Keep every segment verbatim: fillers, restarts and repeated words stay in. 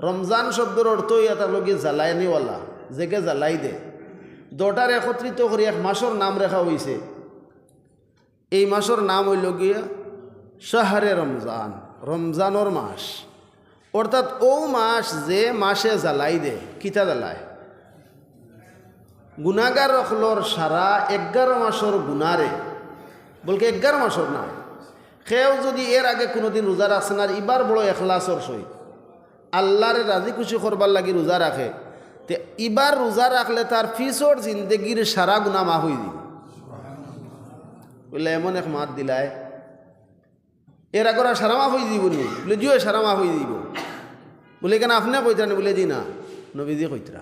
রমজান শব্দর অর্থ অইয়া থাকলো গিয়া জ্বালানিওয়ালা, যেগে জ্বালাই দে। দুটার একত্রিত করি এক মাসর নাম রাখা অইছে। এই মাসর নাম অইলো গিয়া শাহরে রমজান, রমজানর মাস। অর্থাৎ অউ মাস যে মাসে জ্বালাই দে, কিতা জ্বালায়? গুনাগার অকলর সারা এগারো মাসর গুনারে, বলকে এগারো মাসর নায়। কেউ যুদি এর আগে কুনুদিন রোজা রাখছে না, আর ইবার বড় এখলাসর সহিত আল্লারে রাজি খুশি করবার লাগি রোজা রাখে, তে ইবার রোজা রাখলে তার পিছর জিন্দেগির সারা গুনা মাফ অইযিবো। বুলে, এমন এক মাত দিলায়, এর আগর আর সারা মাফ অইযিবো নি? বুলে, জি অয়, সারা মাফ অইযিবো। বুলে, কেনে আপনে কইতরা নি? বুলে, জি না, নবীজি কইতরা।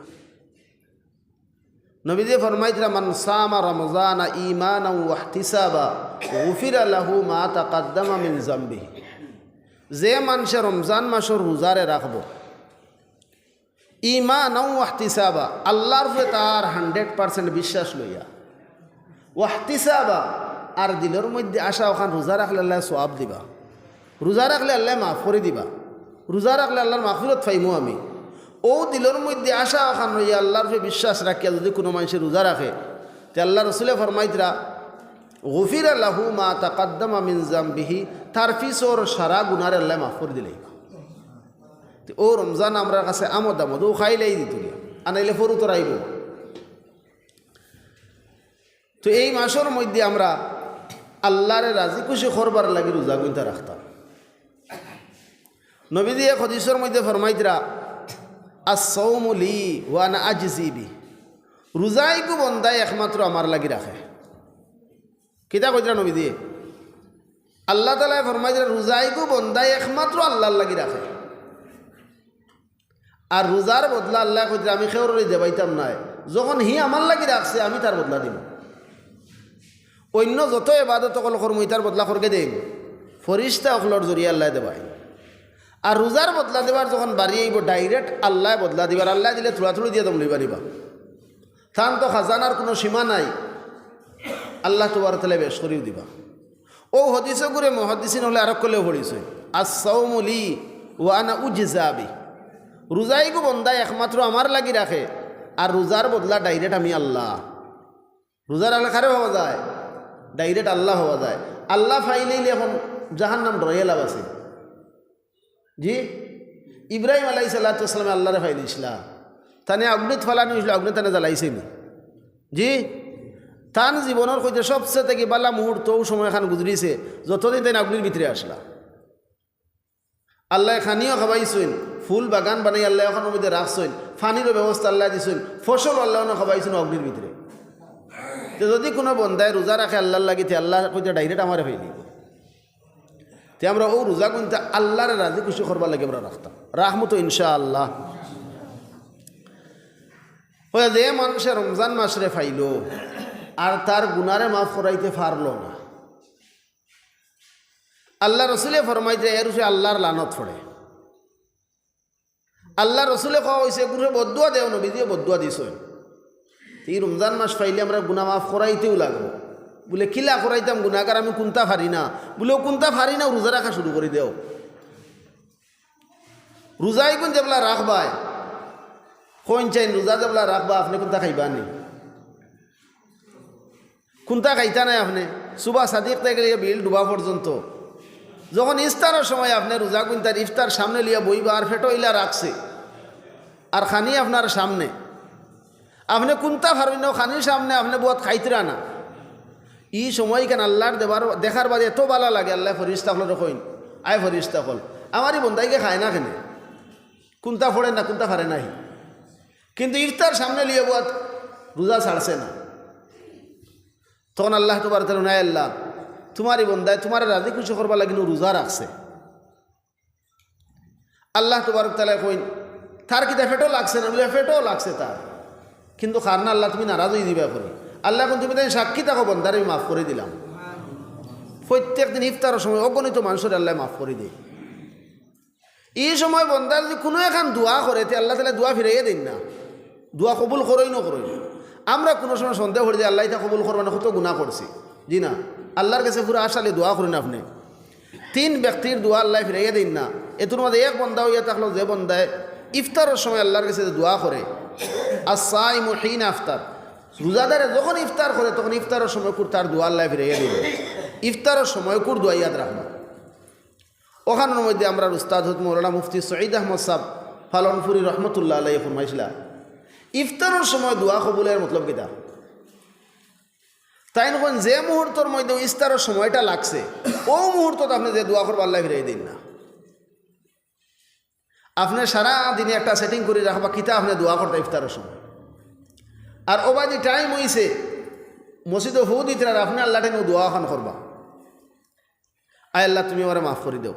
নবীজি ফরমাইতরা, "মান সামা রমজানা ঈমানাও ওয়াহতিসাবা, গুফিরা লাহু মা তাকাদ্দামা মিন যামবিহি।" যে মানষে রমজান মাসর রোজারে রাখবো, ঈমানাও ওয়াহতিসাবা, আল্লার উপরে তার hundred percent বিশ্বাস লইয়া, ওয়াহতিসাবা, আর দিলর মধ্যে আশা অখান রোজা রাখলে আল্লায় সওয়াব দিবা। রোজা রাখলে আল্লায় মাফ করি দিবা, রোজা রাখলে আল্লার মাগফিরত পাইমু আমি। অউ দিলর মধ্যে আশা অখান লইয়া, আল্লার উপরে বিশ্বাস রাখিয়া যুদি কুনু মানষে রোজা রাখে, তে আল্লার রসুলে ফরমাইতরা, "গুফিরা লাহু মা তাকাদ্দামা মিন যামবিহি", তার পিছর সারা গুনারে আল্লায় মাফ করি দিলাইবা। তে অউ রমজান আমরার কাছে আমোদ আমোদ, অউ খাইলেই দিত গিয়া, আনাইলে ফরু তোর আইবো। তো এই মাসর মধ্যে আমরা আল্লারে রাজি খুশি করবার লাগি রোজা গুনতা রাখতাম। নবীজি এক হাদিসর মধ্যে ফরমাইতরা, "আস-সাওমু লি ওয়া আনা আজজি বি।" রোজা ইগু বন্দায় একমাত্র আমার লাগি রাখে। কিতা কইতরা নবীজি? আল্লাহ তাআলায় ফরমাইতরা, "রোজা ইগু বন্দায় একমাত্র আল্লার লাগি রাখে।" আর রোজার বদলা আল্লায় কইতরা, "আমি কেউররে দেবাইতাম নায়, যখন হি আমার লাগি রাখছে, আমি তার বদলা দিমু।" অইন্য যত এবাদত অকল করমু, ইতার বদলা করগে দেইন, ফিরিস্তা অকলর জরিয়া আল্লায় দেবাইন। আর রোজার বদলা দেবার যখন বারি আইবো, direct আল্লায় বদলা দিবা, আর আল্লায় দিলে থুড়া থুড়ি দিয়া দম লইবা নিবা। তান তো খাজানার কুনু সীমা নাই, আল্লাহ তাবারক তাআলায় বেশ করিউ দিবা। অউ হাদিসগুরে মুহাদ্দিসিন অকলে আরক কলেও পড়ছইন, "আস-সাওমু লি ওয়া আনা উজজা বি।" রোজা ইগু বন্দায় একমাত্র আমার লাগি রাখে, আর রোজার বদলা direct আমি আল্লাহ। রোজা রাখলে কারে পাওয়া যায়? Direct আল্লাহ পাওয়া যায়। আল্লাহ পাইলেইলে এখন জাহান্নাম ডরাইয়া লাভ আছে? জি, ইব্রাহিম আলাইহিস সালাতু ওয়াস সালামে আল্লারে পাইলিছলা, তানে আগুনিত ফালানি অইছিল, আগুনে তানে জ্বালাইছে নি? জি, তান জীবনর কইতে সবচেয়ে থাকি বালা মুহূর্ত অউ সময়খান গুজরিছে, যতদিন তাইন আগুনির ভিতরে আছলা। আল্লায় খানিও খাবাইছইন, ফুল বাগান বানাই আল্লায় অখানর মধ্যে রাখছইন, পানিরও ব্যবস্থা আল্লায় দিছইন, ফসল আল্লায় অনো খাবাইছইন অগ্নির ভিতরে। তে যুদি কুনু বন্দায় রোজা রাখে আল্লার লাগি, তে আল্লায় কইতরা direct আমারে পাইলিবো। তে আমরা অউ রোজা গুনতা আল্লারে রাজি খুশি করবার লাগি আমরা রাখতাম, রাখমু তো ইনশাআল্লাহ। অয় যে মানষে রমজান মাসরে পাইলো আর তার গুনারে মাফ করাইতে পারলো না, আল্লার রসুলে ফরমাইতরা, এর উপরে আল্লার লানত পড়ে। আল্লার রসুলে কওয়া অইছে, এগুরে বদদুয়া দেও, নবীজিয়ে বদদুয়া দিছইন। ই রমজান মাস পাইলে আমরা গুনা মাফ করাইতেউ লাগবো। বুলে, "কিলা করাইতাম গুনাগার, আমি কুনতা পারি না।" বুলে, "অউ কুনতা পারি না, রোজা রাখা শুরু করি দেও।" রোজা ইগুন যেবলা রাখবায়, কইন চাইন রোজা যেবলা রাখবা, আপনে কুনতা খাইবা নি? কুনতা খাইতা নায় আপনে? সুবা সাদিক থাকি লইয়া বিল ডুবা পর্যন্ত। যখন ইফতারর সময় আপনে রোজা গুনতার, ইফতার সামনে লইয়া বইবা আর পেটো ইলা রাখছে, আর খানি আপনার সামনে, আপনে কুনতা পারইন না, খানি সামনে আপনে বওয়াত খাইতরা না। ই সময়খান আল্লার দেবার, দেখার বাদে এত বালা লাগে, আল্লায় ফিরিস্তা অকলরে কইন, "আয় ফিরিস্তা অকল, আমার ই বন্দাইগে খায় না কেনে? কুনতা পড়ে না, কুনতা পারে না হি। কিন্তু ইফতার সামনে লইয়া বওয়াত রোজা ছাড়ছে না।" তখন আল্লাহ তাবারক তাআলায় কইন, "আয় আল্লাহ, তুমার ই বন্দায় তুমারে রাজি খুশি করবার লাগি নু রোজা রাখছে।" আল্লাহ তাবারক তাআলায় কইন, "তার কিতা পেটো লাগছে না?" বুলে, "পেটো লাগছে তার, কিন্তু খার না আল্লাহ, তুমি নারাজ অইযিবায় করি।" আল্লায় কইন, "তুমি তাইন সাক্ষী থাকো, বন্দারে আমি মাফ করি দিলাম।" প্রত্যেক দিন ইফতারর সময় অগণিত মানষরে আল্লায় মাফ করি দেইন। ই সময় বন্দা যুদি কুনু একখান দোয়া করে, তে আল্লাহ তাআলায় দোয়া ফিরাইয়া দেইন না, দোয়া কবুল করইন না করইন। আমরা কুনু সময় সন্দেহ করি যে আল্লায় ইতা কবুল করবা না, কত গুনা করছি। জি না, আল্লার গেছে পুরা আশা লইয়া দোয়া করইন আপনে। তিন ব্যক্তির দোয়া আল্লায় ফিরাইয়া দেইন না। এতুর মাঝে এক বন্দা অইয়া থাকলো, যে বন্দায় ইফতারর সময় আল্লার গেছে যে দোয়া করে, "আস-সাইমু হিনা আফতার", রোজাদারে যখন ইফতার করে, তখন ইফতারর সময়কুর তার দোয়া আল্লায় ফিরাইয়া দিবো। ইফতারর সময়কুর দোয়া ইয়াদ রাখবা। অখানর মধ্যে আমরার উস্তাদ হযরত মৌলানা মুফতি সঈদ আহমদ সাব পালনপুরী রহমতুল্লাহ আলাইহি ফরমাইছিলা, ইফতারর সময় দোয়া কবুল অওয়ার মতলব কিতা? তাইন কইন, যে মুহূর্তর মধ্যে ইফতারর সময়টা লাগছে, অউ মুহূর্তত আপনে যে দোয়া করবা, আল্লায় ফিরাই দেইন না। আপনে সারা দিনে একটা setting করি রাখবা, কিতা আপনে দোয়া করতা ইফতারর সময়। আর অউ বাদে time অইছে, মসজিদো ফু দিতরা, আর আপনে আল্লার ঠাইন দোয়া অখান করবা, "আয় আল্লাহ, তুমি আমারে মাফ করি দেও।"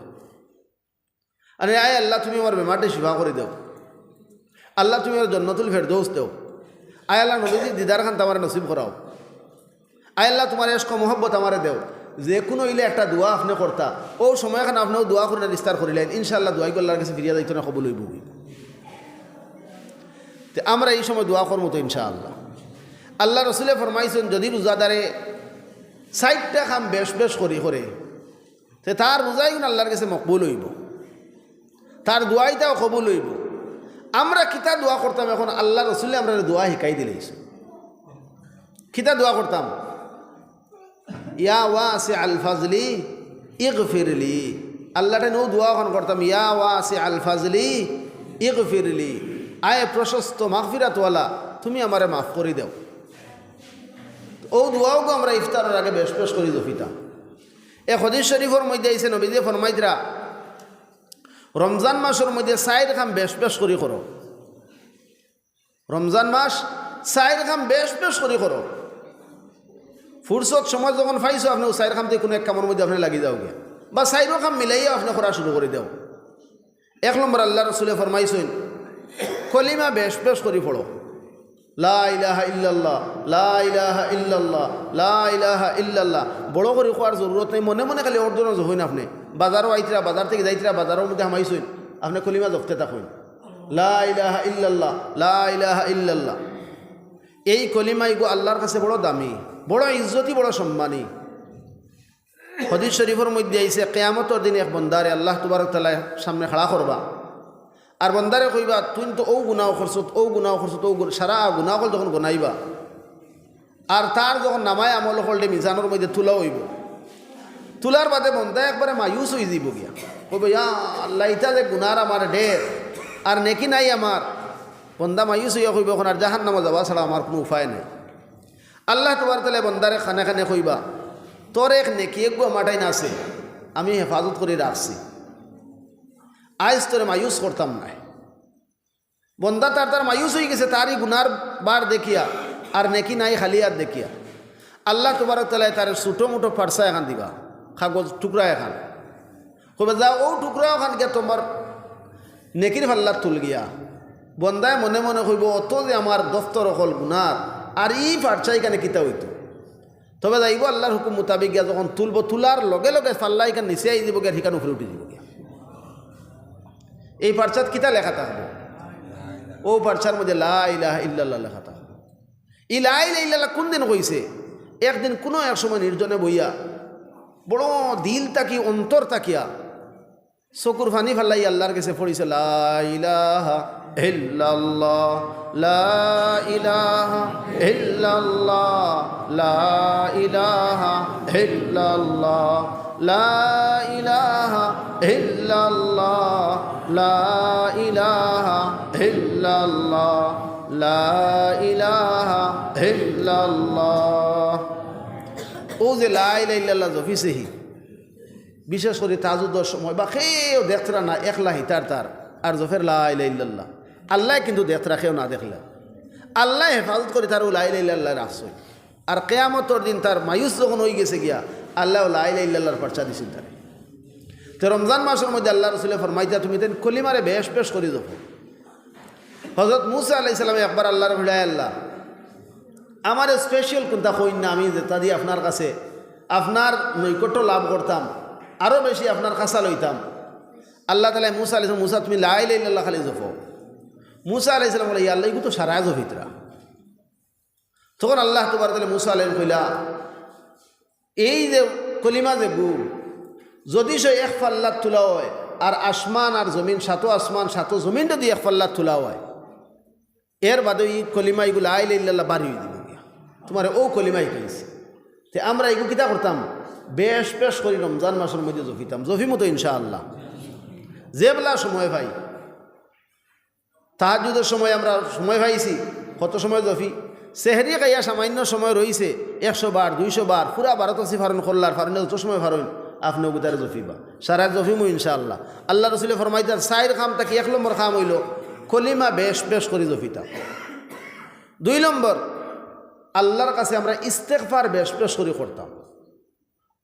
আরে, "আয় আল্লাহ, তুমি আমার বেমারটা শিফা করি দেও। আল্লাহ, তুমি আমার জন্নতুল ফেরদৌস দেও। আয় আল্লাহ, নবীজির দিদার খান আমারে নসিব করাও। আয় আল্লাহ, তোমার এশক মহব্বত আমারে দেও।" যে কুনু অইলে একটা দোয়া আপনে করতা, অউ সময়খান আপনে অউ দোয়া করি না, ইফতার করিলাইন, ইনশাআল্লাহ দোয়াইগু আল্লার গেছে ফিরিয়া যাইতো না, কবুল অইবো। তে আমরা ই সময় দোয়া করমু তো ইনশাআল্লাহ। আল্লার রসুলে ফরমাইছইন, যদি রোজাদারে চাইরটা কাম বেশ বেশ করি করে, তে তার রোজাইগুন আল্লার গেছে মকবুল অইবো, তার দোয়াইটাও কবুল অইবো। আমরা কিতা দোয়া করতাম, অখন আল্লার রসুলে আমরারে দোয়া হিকাই দিলাইছইন। কিতা দোয়া করতাম? "ইয়া ওয়াসিআল ফাজলি ইগফিরলি।" আল্লার ঠাইন অউ দোয়া অখান করতাম, "ইয়া ওয়াসিআল ফাজলি ইগফিরলি।" আয় প্রশস্ত মাগফিরাতওয়ালা, তুমি আমারে মাফ করি দেও। অউ দোয়াওগু আমরা ইফতারর আগে বেশ বেশ করি জপিতাম। এক হাদিস শরিফর মধ্যে আইছে, নবীজিয়ে ফরমাইতরা, "রমজান মাসর মধ্যে চাইর কাম বেশ বেশ করি করো।" রমজান মাস চাইর কাম বেশ বেশ করি করো। ফুরসত সময় যখন পাইছো, আপনে অউ চাইর কাম থাকি কুনু এক কামর মধ্যে আপনে লাগি যাওগিয়া, বা চাইরো কাম মিলাইয়া আপনে করা শুরু করি দেও। এক নম্বর, আল্লার রসুলে ফরমাইছইন, কলিমা বেশ বেশ করি পড়ো, "লা ইলাহা ইল্লাল্লাহ, লা ইলাহা ইল্লাল্লাহ, লা ইলাহা ইল্লাল্লাহ।" বড় করি কওয়ার জরুরত নাই, মনে মনে খালি অর্ধ নজ অইন আপনে। বাজারো আইতরা, বাজার থাকি যাইতরা, বাজারর মধ্যে হামাইছইন, আপনে কলিমা জপতে থাকইন, "লা ইলাহা ইল্লাল্লাহ, লা ইলাহা ইল্লাল্লাহ।" এই কলিমা ইগু আল্লার কাছে বড় দামি, বড় ইজ্জতি, বড় সম্মানী। হাদিস শরিফর মধ্যে আইছে, কিয়ামতর দিন এক বন্দারে আল্লাহ তাবারক তাআলায় সামনে খাড়া করবা, আর বন্দারে কইবা, "তুইন তো অউ গুনাও করছত, অউ গুনাও করছত, অউ গুন-," সারা গুনা অকল যখন গনাইবা, আর তার যখন নামায়ে আমল অকলটে মিজানর মধ্যে তুলা অইবো, তুলার বাদে বন্দা একবারে মায়ুস অইযিবো গিয়া, কইবো, "ইয়া আল্লাহ, ইতা যে গুনার আমার ঢের, আর নেকি নাই আমার।" বন্দা মায়ুস অইয়া কইবো, "অখন আর জাহান্নামো যাওয়া ছাড়া আমার কুনু উপায় নাই।" আল্লাহ তাবারক তাআলায় বন্দারে কানে কানে কইবা, "তোর এক নেকি এগু আমার ঠাইন আছে, আমি হেফাজত করি রাখছি, আইজ তোরে মায়ুস করতাম নায়।" বন্দা তার তার মায়ুস অইগেছে, তার ই গুনার ভার দেখিয়া, আর নেকি নাই খালি আত দেখিয়া। আল্লাহ তাবারক তাআলায় তারে ছোটো মোটো পার্চা এখান দিবা, কাগজ টুকরা এখান। কইবা, "যাও, অউ টুকরা অখান গিয়া তোমার নেকির পাল্লাত তুল গিয়া।" বন্দায় মনে মনে কইবো, "অত যে আমার দফতর অকল গুনার, আর ই পার্চা ইখানে কিতা অইতো?" তবে যাইবো আল্লার হুকুম মোতাবিক গিয়া, যখন তুলবো, তুলার লগে লগে পাল্লা ইখান নিচে আইযিবো গিয়া, হিখান উপরে উঠি যিবো গিয়া। এই পার্চাত কিতা লেখা থাকবো? অউ পার্চার মধ্যে লা ইলাহা ইল্লাল্লাহ লেখা থাকবো। ই লা ইলাহা ইল্লাল্লাহ কুনদিন কইছে? একদিন কুনু এক সময় নির্জনে বইয়া, বড় দিল থাকি, অন্তর থাকিয়া, চকুর পানি ফালাই আল্লার গেছে পড়ছে, "লা ইলাহা ইল্লাল্লাহ, লা ইলাহা ইল্লাল্লাহ, লা ইলাহা ইল্লাল্লাহ, লা ইলাহা ইল্লাল্লাহ, লা ইলাহা ইল্লাল্লাহ, লা ইলাহা ইল্লাল্লাহ।" অউ যে লা ইলাহা ইল্লাল্লাহ জপিছে হি, বিশেষ করি তাহাজ্জুদর সময় বা কেউ দেখতরা না, একলা হিতার তার, আর জফের লা ইলাহা ইল্লাল্লাহ। আল্লায় কিন্তু দেখতরা, কেউ না দেখলে। আল্লায় হেফাজত করি তার অউ লা ইলাহা ইল্লাল্লাহ রাখছইন। আর কিয়ামতর দিন তার মায়ুস যখন অইগেছে গিয়া, আল্লায় অউ লা ইলাহা ইল্লাল্লাহর পার্চা দিছইন তারে। তে রমজান মাসর মধ্যে আল্লার রসুলে ফরমাইতা, "তুমি তাইন কলিমারে বেশ বেশ করি জপো।" হজরত মুসা আলাইহিস সালামে একবার আল্লারে কইলা, "আল্লাহ, আমারে special কুন্তা কইন না, আমি যেতা দি আপনার কাছে আপনার নৈকট্য লাভ করতাম, আরো বেশি আপনার কাছাল অইতাম।" আল্লাহ তাআলায় মুসা আলাইহিস সালাম, "মুসা, তুমি লা ইলাহা ইল্লাল্লাহ খালি জপো।" মুসা আলাইহিস সালাম কইলা, "ইয়া আল্লাহ, ইগু তো সারায় জপিতরা।" তখন আল্লাহ তাবারক তাআলায় মুসা আলাইহিস সালামরে কইলা, এই যে কলিমা যেগু, যদি সে এক পাল্লাত তুলা অয়, আর আসমান আর জমিন, সাতো আসমান সাতো জমিনরে যদি এক পাল্লাত তুলা অয়, এর বাদে ই কলিমা ইগুলা লা ইলাহা ইল্লাল্লাহ বাড়ি অই দিবো গিয়া। তুমারে অউ কলিমা হিকাইছি। তে আমরা ইগু কিতা করতাম? বেশ বেশ করি রমজান মাসর মধ্যে জপিতাম। জপিমু তো ইনশাআল্লাহ। যেবলা সময় পাই, তাহাজ্জুদর সময় আমরা সময় পাইছি, কত সময় জপি? সেহরি খাইয়া সামান্য সময় রইছে, একশো বার, দুইশো বার, পুরা বারো তসবি পারইন করলা, আর পারইন না যত সময় পারইন, আপনে অগুতারে জপিবা। সারা জপিমু ইনশাআল্লাহ। আল্লার রসুলে ফরমাইতা, চাইর কাম থাকি এক নম্বর কাম অইলো কলিমা বেশ বেশ করি জপিতা। দুই নম্বর, আল্লার কাছে আমরা ইস্তেগফার বেশ বেশ করি করতাম।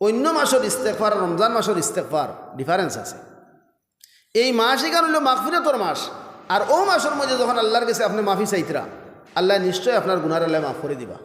অইন্য মাসর ইস্তেগফার আর রমজান মাসর ইস্তেগফার difference আছে। এই মাস ইখান অইলো মাগফিরাতর মাস, আর অউ মাসর মধ্যে যখন আল্লার গেছে আপনে মাফি চাইতরা, আল্লায় নিশ্চয় আপনার গুনার আল্লায় মাফ করি দিবা।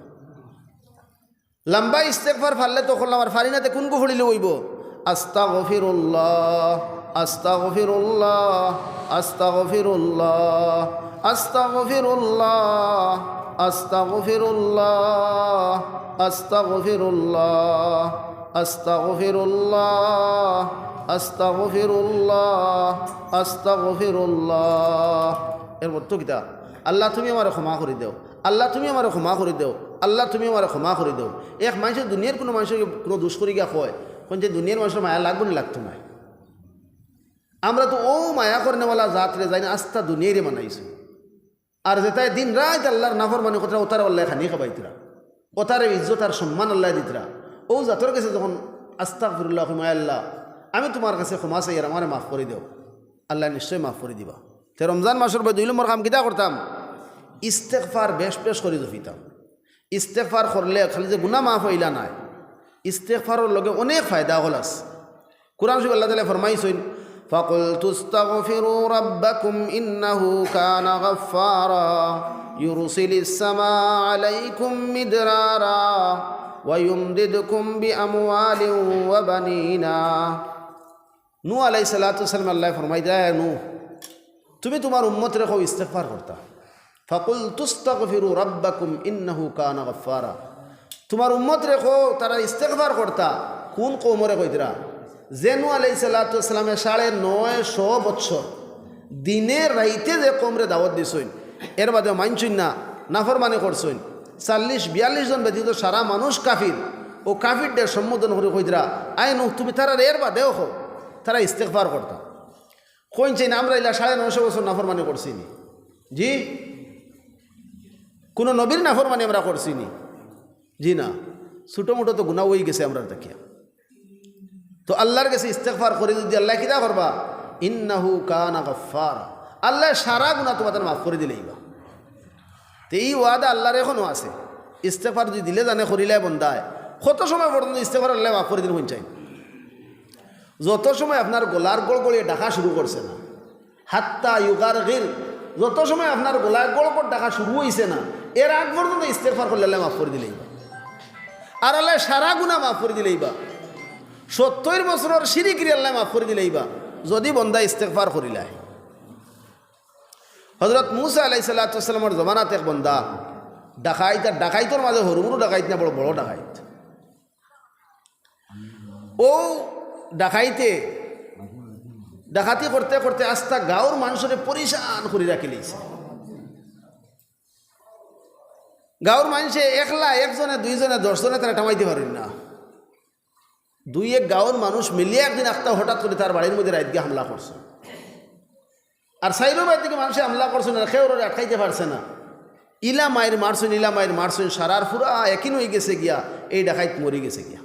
লম্বা ইস্তেগফার পারলে তো করলাম, আর পারি না তে কুনগু পড়িলে অইবো? আস্তাগফিরুল্লাহ, আস্তাগফিরুল্লাহ, আস্তাগফিরুল্লাহ, আস্তাগফিরুল্লাহ, আস্তাগফিরুল্লাহ, আস্তাগফিরুল্লাহ, আস্তাগফিরুল্লাহ, আস্তাগফিরুল্লাহ, আস্তাগফিরুল্লাহ। এর অর্থ কিতা? আল্লাহ, তুমি আমারে ক্ষমা করি দেও। আল্লাহ, তুমি আমারে ক্ষমা করি দেও। আল্লাহ, তুমি আমারে ক্ষমা করি দেও। এক মানষে দুনিয়ার কুনু মানষর কুনু দুষ করি গিয়া কয়, কইন যে দুনিয়ার মানষর মায়া লাগবো নি? লাগতো নায়। আমরা তো অউ মায়া করনেওয়ালা জাতরে যাইন আস্তা দুনিয়াইরে বানাইছইন। আর যেতায় দিন রাইত আল্লার নাফরমানি করতরা, অতারে আল্লায় খানি খাবাইতরা, অতারে ইজ্জত আর সম্মান আল্লায় দিতরা। অউ জাতর গেছে যখন আস্তাগফিরুল্লাহ কইমু, আয় আল্লাহ, আমি তুমার কাছে ক্ষমা চাইয়ার, আমারে মাফ করি দেও, আল্লায় নিশ্চয় মাফ করি দিবা। তে রমজান মাসর ভাই দুই নম্বর কাম কিতা করতাম? ইস্তেগফার বেশ বেশ করি জপিতাম। ইস্তেগফার করলে খালি যে গুনা মাফ অইলা নায়, ইস্তেগফারর লগে অনেক ফায়দা অকল আছে। কুরআন শরীফ আল্লাহ তাআলায় ফরমাইছইন, فقلت استغفروا ربكم إنه كان غفارا يرسل السماء عليكم مدرارا ويمددكم بأموال وبنين। নূহ আলাইহিস সালাতু ওয়াস সালামরে আল্লায় ফরমাইতা, "এ নূহ, তুমি তুমার উম্মতরে কও ইস্তেগফার করতা।" فقلت استغفروا ربكم إنه كان غفارا। তুমার উম্মতরে কও, তারা ইস্তেগফার করতা। কুন কওমরে কইতরা? যে নূহ আলাইহিস সালাতু ওয়াস সালামে সাড়ে নয়শো বৎসর দিনে রাইতে যে কওমরে দাওয়াত দিছইন, এর বাদে মানছইন না, নাফরমানি করছইন, চল্লিশ বিয়াল্লিশ জন ব্যতীত সারা মানুষ কাফির। অউ কাফিররে সম্বোধন করি কইতরা, "আয় নূহ, তুমি তারারে এর বাদেও কও, তারা ইস্তেগফার করতা।" কইন চাইন, আমরা ইলা সাড়ে নয়শো বছর নাফরমানি করছি নি? জি? কুনু নবীর নাফরমানি আমরা করছি নি? জি না। ছোটো মোটো তো গুনা অই গেছে আমরার থাকিয়া। তো আল্লার গেছে ইস্তেগফার করি যদি আল্লায় কিতা করবা? إنه كان غفارا। আল্লায় সারা গুনা তুমার মাফ করি দিলাইবা। তে ই ওয়াদা আল্লার এখনো আছে। ইস্তেগফার যদি দিলে জানে করিলায় বন্দায়, কত সময় পর্যন্ত ইস্তেগফার আল্লায় মাফ করি দিন কইন চাইন? যত সময় আপনার গলার গড়গড়িয়ে ডাকা শুরু করছে না, হাত্তা ইউগারগির, যত সময় আপনার গলার গড়গড় ডাকা শুরু অইছে না, এর আগ পর্যন্ত ইস্তেগফার করলে আল্লায় মাফ করি দিলাইবা। আর আল্লায় সারা গুনা মাফ করি দিলাইবা। সত্তইর বছরর শিরিকরে আল্লায় মাফ করি দিলাইবা, যদি বন্দা ইস্তেগফার করিলায়। হজরত মুসা আলাইহিস সালাতু ওয়াস সালামর জমানাত এক বন্দা ডাকাইত, আর ডাকাইতর মাঝে হুরুমুরু ডাকাইত না, বড় বড় ডাকাইত। অউ ডাকাইতে ডাকাতি করতে করতে আস্তা গাঁওর মানষরে পরিশান করি রাখিলাইছে। গাঁওর মানষে একলা একজনে, দুইজনে, দশজনে তারে থামাইতে পারইন না। দুই এক গাঁওর মানুষ মিলিয়া একদিন আস্তা হঠাৎ করি তার বাড়ির মধ্যে রাইত গিয়া হামলা করছে। আর চাইরো বাড়ি থাকি মানষে হামলা করছইন, আর কেউ ওরে আটকাইতে পারছে না। ইলা মাইর মারছইন, ইলা মাইর মারছইন, সারার পুরা একিন অই গেছে গিয়া, এই ডাকাইত মরি গেছে গিয়া।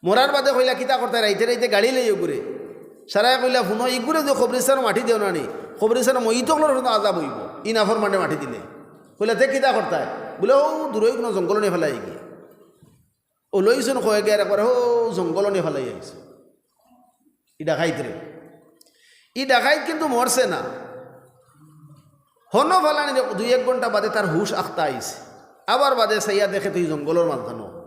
মরার বাদে কইলা, "কিতা করতায়, রাইতে রাইতে গাড়ি লইয়া ঘুরে?" সারায় কইলা, "হুনো, ইগুরে যে কবরিস্তানো মাটি দেও না নি, কবরিস্তানো মইত অকলর হুনো আজাব অইবো, ই নাফরমানরে মাটি দিলে।" কইলা, "তে কিতা করতায়?" বুলে, "অউ দূরই কুনু জঙ্গলো নি ফালাই গিয়া।" অউ লইছইন কয়েকগু আর একবার অউ জঙ্গলো নি ফালাই আইছে। ই ডাকাইতরে। ই ডাকাইত কিন্তু মরছে না। হনো ফালানি দে-, দুই এক ঘন্টা বাদে তার হুশ আখতা আইছে। আবার বাদে চাইয়া দেখে তো ই জঙ্গলর মাঝখানো।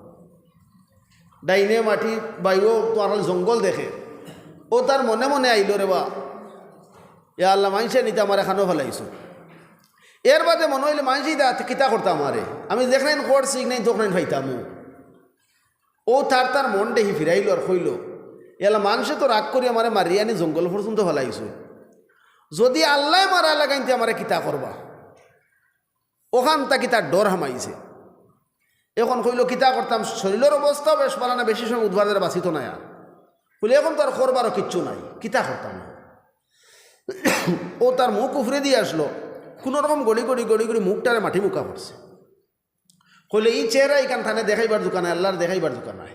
ডাইনে মাটি বাইও তো আর জঙ্গল দেখে। অউ তার মনে মনে আইলো, "রে বা, ইয়া আল্লাহ, মানষে নিতে আমার এখানো ফালাইছো।" এর বাদে মনো অইলো, "মানষে ইতা কিতা করতা আমারে? আমি যেখান করছি, ইখান তো ওখান পাইতাম।" অউ তার, তার মনরে হি ফিরাইলো আর কইলো, ইয়ালা মানষে তো রাগ করি আমারে মারিয়া আনি জঙ্গল পর্যন্ত ফালাইছে। যদি আল্লায় মারা লাগাইন তে আমারে কিতা করবা? অখান থাকি তার ডর হামাইছে। এখন কইলো, "কিতা করতাম, শরীলর অবস্থাও বেশ ভালা না, বেশি সময় উদ্ধার দ্বারা বাঁচিতো নায় আর।" কইলে, "এখন তো আর করবারও কিচ্ছু নাই, কিতা করতাম?" অউ তার মুখ উপরেদি আছলো, কুনু রকম গড়ি গড়ি গড়ি গড়ি মুখটারে মাটি মুখা করছে। কইলে, "ই চেহারা ইখান থানে দেখাইবার জুকা নায়, আল্লারে দেখাইবার জুকা নায়।"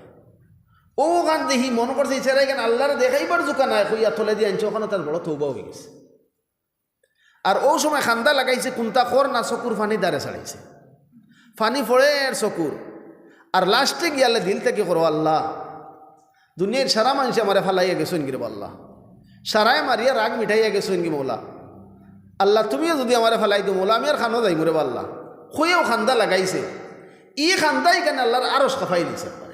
অউ অখান দেখি মনো করছে, "ই চেহারা ইখান আল্লারে দেখাইবার জুকা নায়," কইয়া তলেদি আনছে, অখানো তার বড় তওবা অইগেছে। আর অউ সময় কান্দা লাগাইছে, কুন্তা কর না, চকুর পানি ধারে ছাড়াইছে, পানি পড়ের চকুর। আর লাস্টে গিয়ালে দিল থাকি কর, "আল্লাহ, দুনিয়ার সারা মানষে আমারে ফালাইয়া গেছইন গি রেবা আল্লাহ, সারায় মারিয়া রাগ মিটাইয়া গেছইন গি মৌলা। আল্লাহ, তুমিও যদি আমারে ফালাই দেও মৌলা, আমি আর কানো যাইমু রেবা আল্লাহ।" কইয়াউ কান্দা লাগাইছে। ই কান্দা ইখানে আল্লার আরশ কাঁপাই দিছে একবারে।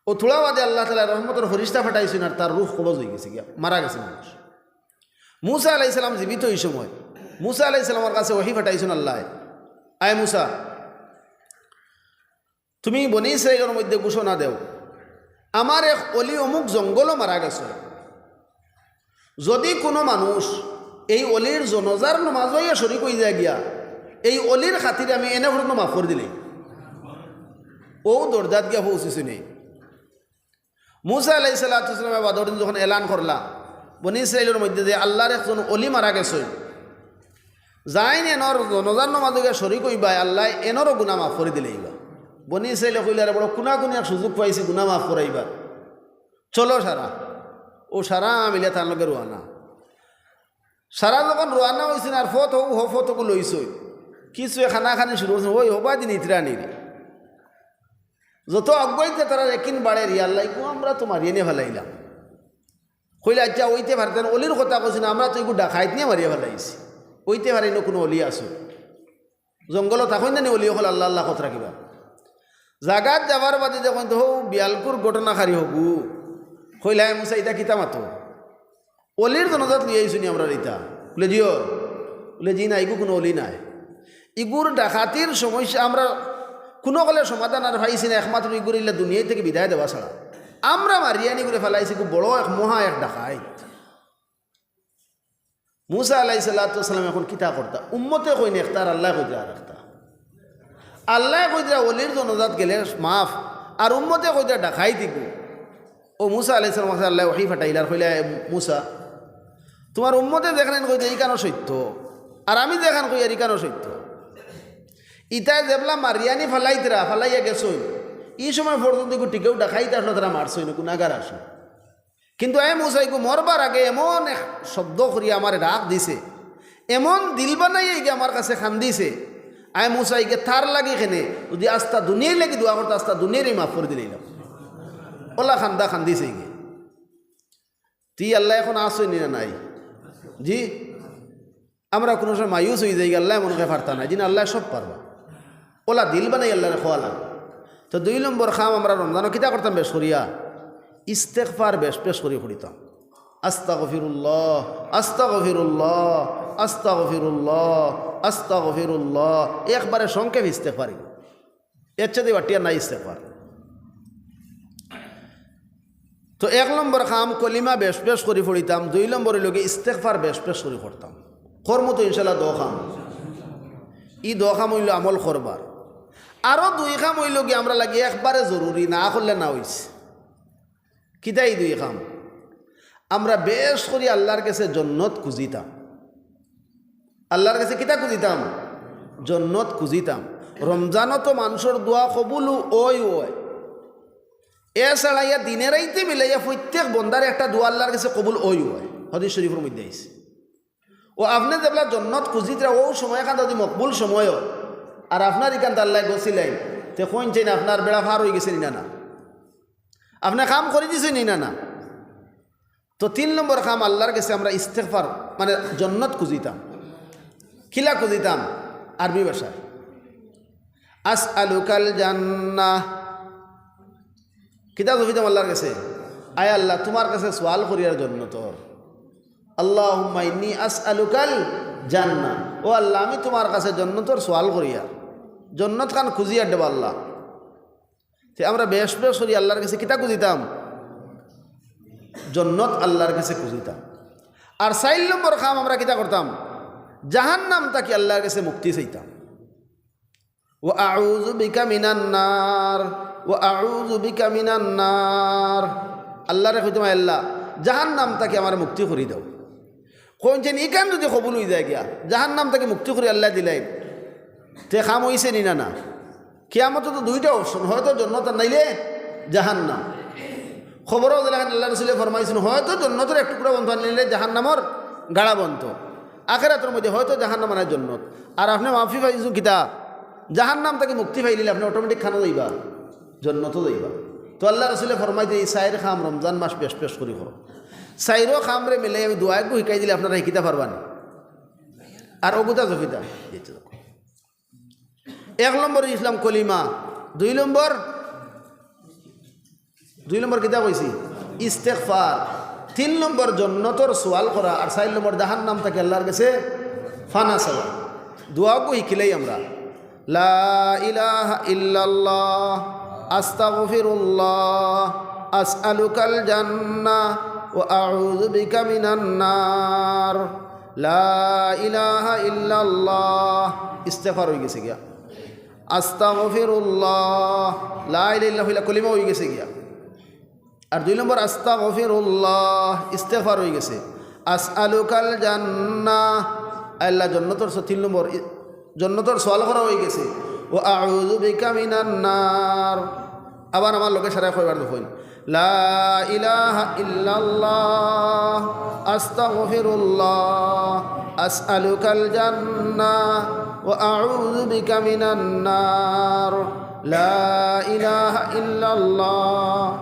অউ থুড়া বাদে আল্লাহ তাআলায় রহমতর ফিরিস্তা পাঠাইছইন আর তার রুহ কবজ অইগেছে গিয়া, মারা গেছে মানুষ। মুসা আলাইহিস সালাম জীবিত অউ সময় মুসা আলাইহিস সালামর কাছে ওহী পাঠাইছইন আল্লায়, "আয় মুসা, তুমি বনি ইসরাইলর মধ্যে ঘোষণা দেও, আমার এক অলি অমুক জঙ্গলো মারা গেছে। যদি কুনু মানুষ এই অলির জনাজার নমাজো আইয়া শরিক অইযায় গিয়া, এই অলির খাতিরে আমি এনে পর্যন্ত মাফ করি দিলাই।" অউ দরজাত গিয়া পৌঁছিছইন। মুসা আলাইহিস সালাতু ওয়াস সালামে বাদর দিন যখন এলান করলা, বনি ইসরাইলর মধ্যে যে আল্লার একজন অলি মারা গেছইন, যাইন এনর জনাজার নমাজো গিয়া শরিক অইবায়, আল্লায় এনরও গুনা মাফ করি দিলাইবা। বনি ইসরাইলে কইলা, "আরে বড় কুনাকুনি এক সুযোগ পাইছি গুনা মাফ করাইবার, চলো সারা।" অউ সারা মিলে তান লগে রওয়ানা। সারা যখন রওয়ানা অইছইন আর পথ অউ, হ পথ অগু লইছইন, কিছু কানাকানি শুরু করছইন, "ওই হবা দিন ইতরা নি রে।" যত আগুয়াইতে তারার একিন বাড়ের, "ইয়া আল্লাহ, ইগু আমরা তো মারিয়া নি ফালাইলাম।" কইলা, "আইচ্ছা, অইতে পারে, তাইন অলির কথা কইছইন, আমরা তো ইগু ডাকাইত নি মারিয়া ফালাইছি। অইতে পারে ইনো কুনু অলি আছইন। জঙ্গলো থাকইন না নি অলি অকল আল্লাহ আল্লাহ কত রাখিবা।" জাগাত যাবার বাদে যখন তো হউ বিয়ালকুর ঘটনা খারি হবু, কইলা, "এ মুসা, ইতা কিতা মাতো? অলির জনাজাত লইয়া আইছো নি আমরার ইতা?" বুলে, "জি অয়।" বুলে, "জি না, ইগু কুনু অলি নায়। ইগুর ডাকাতির সমস্যা আমরা কুনু কলে সমাধান আর পাইছি না, একমাত্র ইগুরে ইলা দুনিয়া থাকি বিদায় দেওয়া ছাড়া। আমরা মারিয়া নি ইগুরে ফালাইছি, ইগু বড় এক মহা এক ডাকাইত।" মুসা আলাইহিস সালাতু ওয়াস সালাম এখন কিতা করতা? উম্মতে কইন একটা আর আল্লায় কইরা আরেকটা। আল্লায় কইরা অলির জনাজাত গেলে মাফ, আর উম্মতে কইরা ডাকাইত ইগু। অউ মুসা আলাইহিস সালামর কাছে আল্লায় ওহী পাঠাইলা আর কইলা, "এ মুসা, তুমার উম্মতে যেখান কইরা ইখানও সত্য, আর আমি যেখান কইয়ার ইখানও সত্য। ইতায় যেবলা মারিয়া নি ফালাইতরা, ফালাইয়া গেছইন, ই সময় পর্যন্ত ইগু টিকেউ ডাকাইত আছলো, তারা মারছইন, গুনাগার আছলো।" কিন্তু আয় মুসা ইগু মরবার আগে এমন এক শব্দ করি আমারে ডাক দিছে, এমন দিল বানাইয়া ইগে আমার কাছে কান্দিছে। আয় মুসা ইগে তার লাগি কেনে, যদি আস্তা দুনিয়ার লাগি দোয়া করতা, আস্তা দুনিয়ারে মাফ করি দিলাইলাম। অলা কান্দা কান্দিছে ইগে। তে আল্লায় এখন আছইন নি না নাই? জি। আমরা কুনু সময় মায়ুস অইযাই, আল্লায় মনো কয় পারতা নায়, জি না, আল্লায় সব পারবা। অলা দিল বানাই আল্লারে কওয়া লাগে। তো দুই নম্বর কাম আমরা রমজানো কিতা করতাম বেশ করিয়া? ইস্তেগফার বেশ বেশ করি পড়িতাম। আস্তাগফিরুল্লাহ, আস্তাগফিরুল্লাহ, আস্তাগফিরুল্লাহ, আস্তাগফিরুল্লাহ। একবারে সংক্ষেপ ইস্তেগফার। এর চাইতে বাড়িয়া নাই ইস্তেগফার। তো এক নম্বর কাম কলিমা বেশ বেশ করি পড়িতাম, দুই নম্বর অইলো গি ইস্তেগফার বেশ বেশ করি করতাম। করমু তো ইনশাআল্লাহ দো কাম। ই দো কাম অইলো আমল করবার। আরো দুই কাম অইলো গি আমরার লাগি একবারে জরুরি, না করলে না অইছে। কিতা ই দুই কাম? আমরা বেশ করি আল্লার গেছে জন্নত খুজিতাম। আল্লার গেছে কিতা খুজিতাম? জন্নত খুজিতাম। রমজানো তো মানষর দোয়া কবুল অয় অয়। এ ছাড়াইয়া দিনে রাইতে মিলাইয়া প্রত্যেক বন্দার একটা দোয়া আল্লার গেছে কবুল অয় অয়। হাদিস শরিফর মধ্যে আইছে। অউ আপনে যেবলা জন্নত খুজিতরা অউ সময়খান যদি মকবুল সময় অয়, আর আপনার ইখান আল্লায় গছিলাইন, তে কইন চাইন আপনার বেড়া পার অইগেছে নি না না? আপনে কাম করি দিছইন নি না না? তো তিন নম্বর কাম আল্লার গেছে আমরা ইস্তেগফার, মানে জন্নত খুজিতাম। কিলা খুজিতাম? আরবি ভাষায়। আসআলুকাল জান্নাহ। কিতা খুজিতাম আল্লার গেছে? আয় আল্লাহ, তুমার গেছে সওয়াল করিয়ার জন্নতর। আল্লাহুম্মা ইন্নী আসআলুকাল জান্নাহ। ও আল্লাহ, আমি তুমার গেছে জন্নতর সওয়াল করিয়ার। জন্নত খান খুজিয়ার দেবা আল্লাহ। তে আমরা বেশ বেশ করি আল্লার গেছে কিতা খুজিতাম? জন্নত আল্লাহর গেছে খুজিতাম। আর চাইর নম্বর কাম আমরা কিতা করতাম? জাহান্নাম থাকি আল্লাহর গেছে মুক্তি চাইতাম। "ওয়া আউযু বিকা মিনান নার, ওয়া আউযু বিকা মিনান নার।" আল্লাহরে কইতাম, "আল্লাহ, জাহান্নাম থাকি আমারে মুক্তি করি দাও।" কইন যেন ইখান যুদি কবুল অইযায় গিয়া, জাহান্নাম থাকি মুক্তি করি আল্লায় দিলাইন, তে কাম অইছে নি না? না। কিয়ামতো তো দুইটা option, হয়তো জন্নত আর নাইলে জাহান্নাম। কবরো যেলাখান আল্লাহর রসুলে ফরমাইছইন, হয়তো জন্নতর এক টুকরা বনতো আর নাইলে জাহান্নামর গাড়া বনতো। আখেরাতর মধ্যে হয়তো জাহান্নাম আর নাইলে জন্নত। আর আপনে মাফি পাইছইন কিতা? জাহান্নাম থাকি মুক্তি পাইলিলে আপনে automatic কানো যাইবা? জন্নতো যাইবা। তো আল্লাহর রসুলে ফরমাইছইন, ই চাইর কাম রমজান মাস বেশ বেশ করি করো। চাইরো কামরে মিলাই আমি দোয়া এগু হিকাই দিলে আপনারা হিকিতা পারবা নি? আর অগুতা জফিতা। এক নম্বর ইসলাম কলিমা, দুই নম্বর, দুই নম্বর কিতা কইছি? ইস্তেগফার। তিন নম্বর জন্নতর সওয়াল করা, আর চাইর নম্বর জাহান্নাম থাকি আল্লাহর গেছে ফানা চাওয়া। দোয়াগু হিকিলাই আমরা, লা ইলাহা ইল্লাল্লাহ, আস্তাগফিরুল্লাহ, আসআলুকাল জান্নাহ, ওয়া আউযু বিকা মিনান নার। লা ইলাহা ইল্লাল্লাহ, ইস্তেগফার অইগেছে গিয়া। আস্তাগফিরুল্লাহ, লা ইলাহা ইল্লাল্লাহ অইলা কলিমা অইগেছে গিয়া। আর দুই নম্বর আস্তাগফিরুল্লাহ, ইস্তেগফার অইগেছে। আসআলুকাল জান্নাহ, আল্লাহ জন্নতর স-, তিন নম্বর ই-, জন্নতর সওয়াল করা অইগেছে। ওয়া আউযু বিকা মিনান নার। আবার আমার লগে সারায় কয়বার দেখইন। লা ইলাহা ইল্লাল্লাহ, আস্তাগফিরুল্লাহ, আসআলুকাল জান্নাহ, ওয়া আউযু বিকা মিনান নার। লা ইলাহা ইল্লাল্লাহ,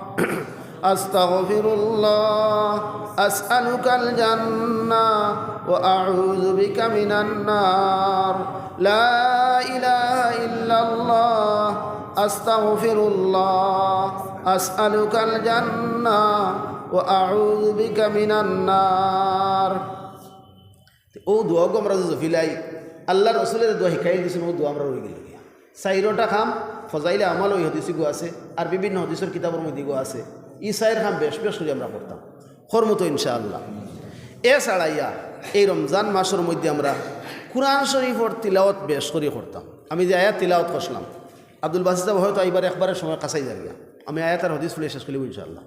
আস্তাগফিরুল্লাহ, আসআলুকাল জান্নাহ, ওয়া আউযু বিকা মিনান নার। লা ইলাহা ইল্লাল্লাহ, আস্তাগফিরুল্লাহ, আসআলুকাল জান্নাহ, ওয়া আউযু বিকা মিনান নার। তে অউ দোয়াগু আমরা যে জফিলাই, আল্লাহর রসুলে যে দোয়া হিকাই দিছইন, অউ দোয়া আমরার অইগেলো গিয়া। চাইরোটা কাম, ফজাইলে আমালো ই হাদিসগু আছে, আর বিভিন্ন হাদিসর কিতাবর মধ্যেগু আছে। ই চাইর কাম বেশ বেশ করি আমরা করতাম, করমু তো ইনশাআল্লাহ। এ ছাড়াইয়া এই রমজান মাসর মধ্যে আমরা কুরআন শরীফর তিলাওয়াত বেশ করি করতাম। আমি যে আয়াত তিলাওয়াত করছিলাম, আব্দুল বাসিত সাব হয়তো আইবার একবারে সময় কাছাই যাইগিয়া। আমি আয়াত আর হাদিস পড়িয়া শেষ করিলিমু ইনশাআল্লাহ।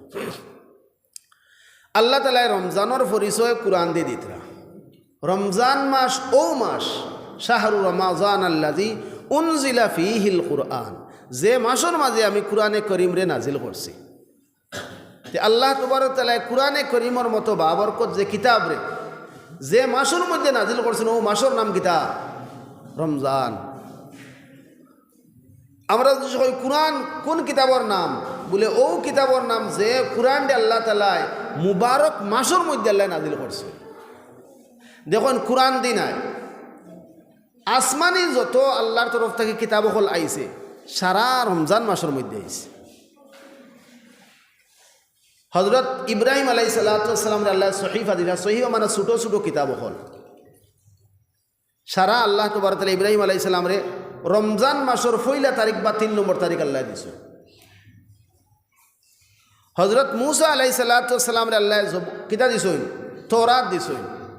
আল্লাহ তাআলায় রমজানর পরিচয় কুরআন দি দিতরা। রমজান মাস অউ মাস, শাহরু রমাজান আল্লাযী উনজিলা ফীহিল কুরআন, যে মাসর মাঝে আমি কুরআনে করিমরে নাজিল করছি। তে আল্লাহ তাবারক তাআলায় কুরআনে করিমর মতো বাবরকত যে কিতাবরে যে মাসর মধ্যে নাজিল করছইন, অউ মাসর নাম কিতা? রমজান। আমরা যদি কই, "কুরআন কুন কিতাবর নাম?" বুলে, "অউ কিতাবর নাম যে কুরআনরে আল্লাহ তাআলায় মুবারক মাসর মধ্যে আল্লায় নাজিল করছে।" দেখইন, কুরআন দি নায়, আসমানি যত আল্লাহর তরফ থাকি কিতাব অকল আইছে, সারা রমজান মাসর মধ্যে আইছে। হযরত ইব্রাহিম আলাইহিস সালাতু ওয়াস সালামরে আল্লায় সহিফা দিলা, সহিফা মানে ছোট ছোট কিতাব অকল। সারা আল্লাহ তাবারক তাআলা ইব্রাহিম আলাইহিস সালামরে রমজান মাসর পয়লা তারিখ বা তিন নম্বর তারিখ আল্লায় দিছইন। হযরত মুসা আলাইহিস সালাতু ওয়াস সালামরে আল্লায় জব-, কিতা দিছইন? তওরাত দিছইন।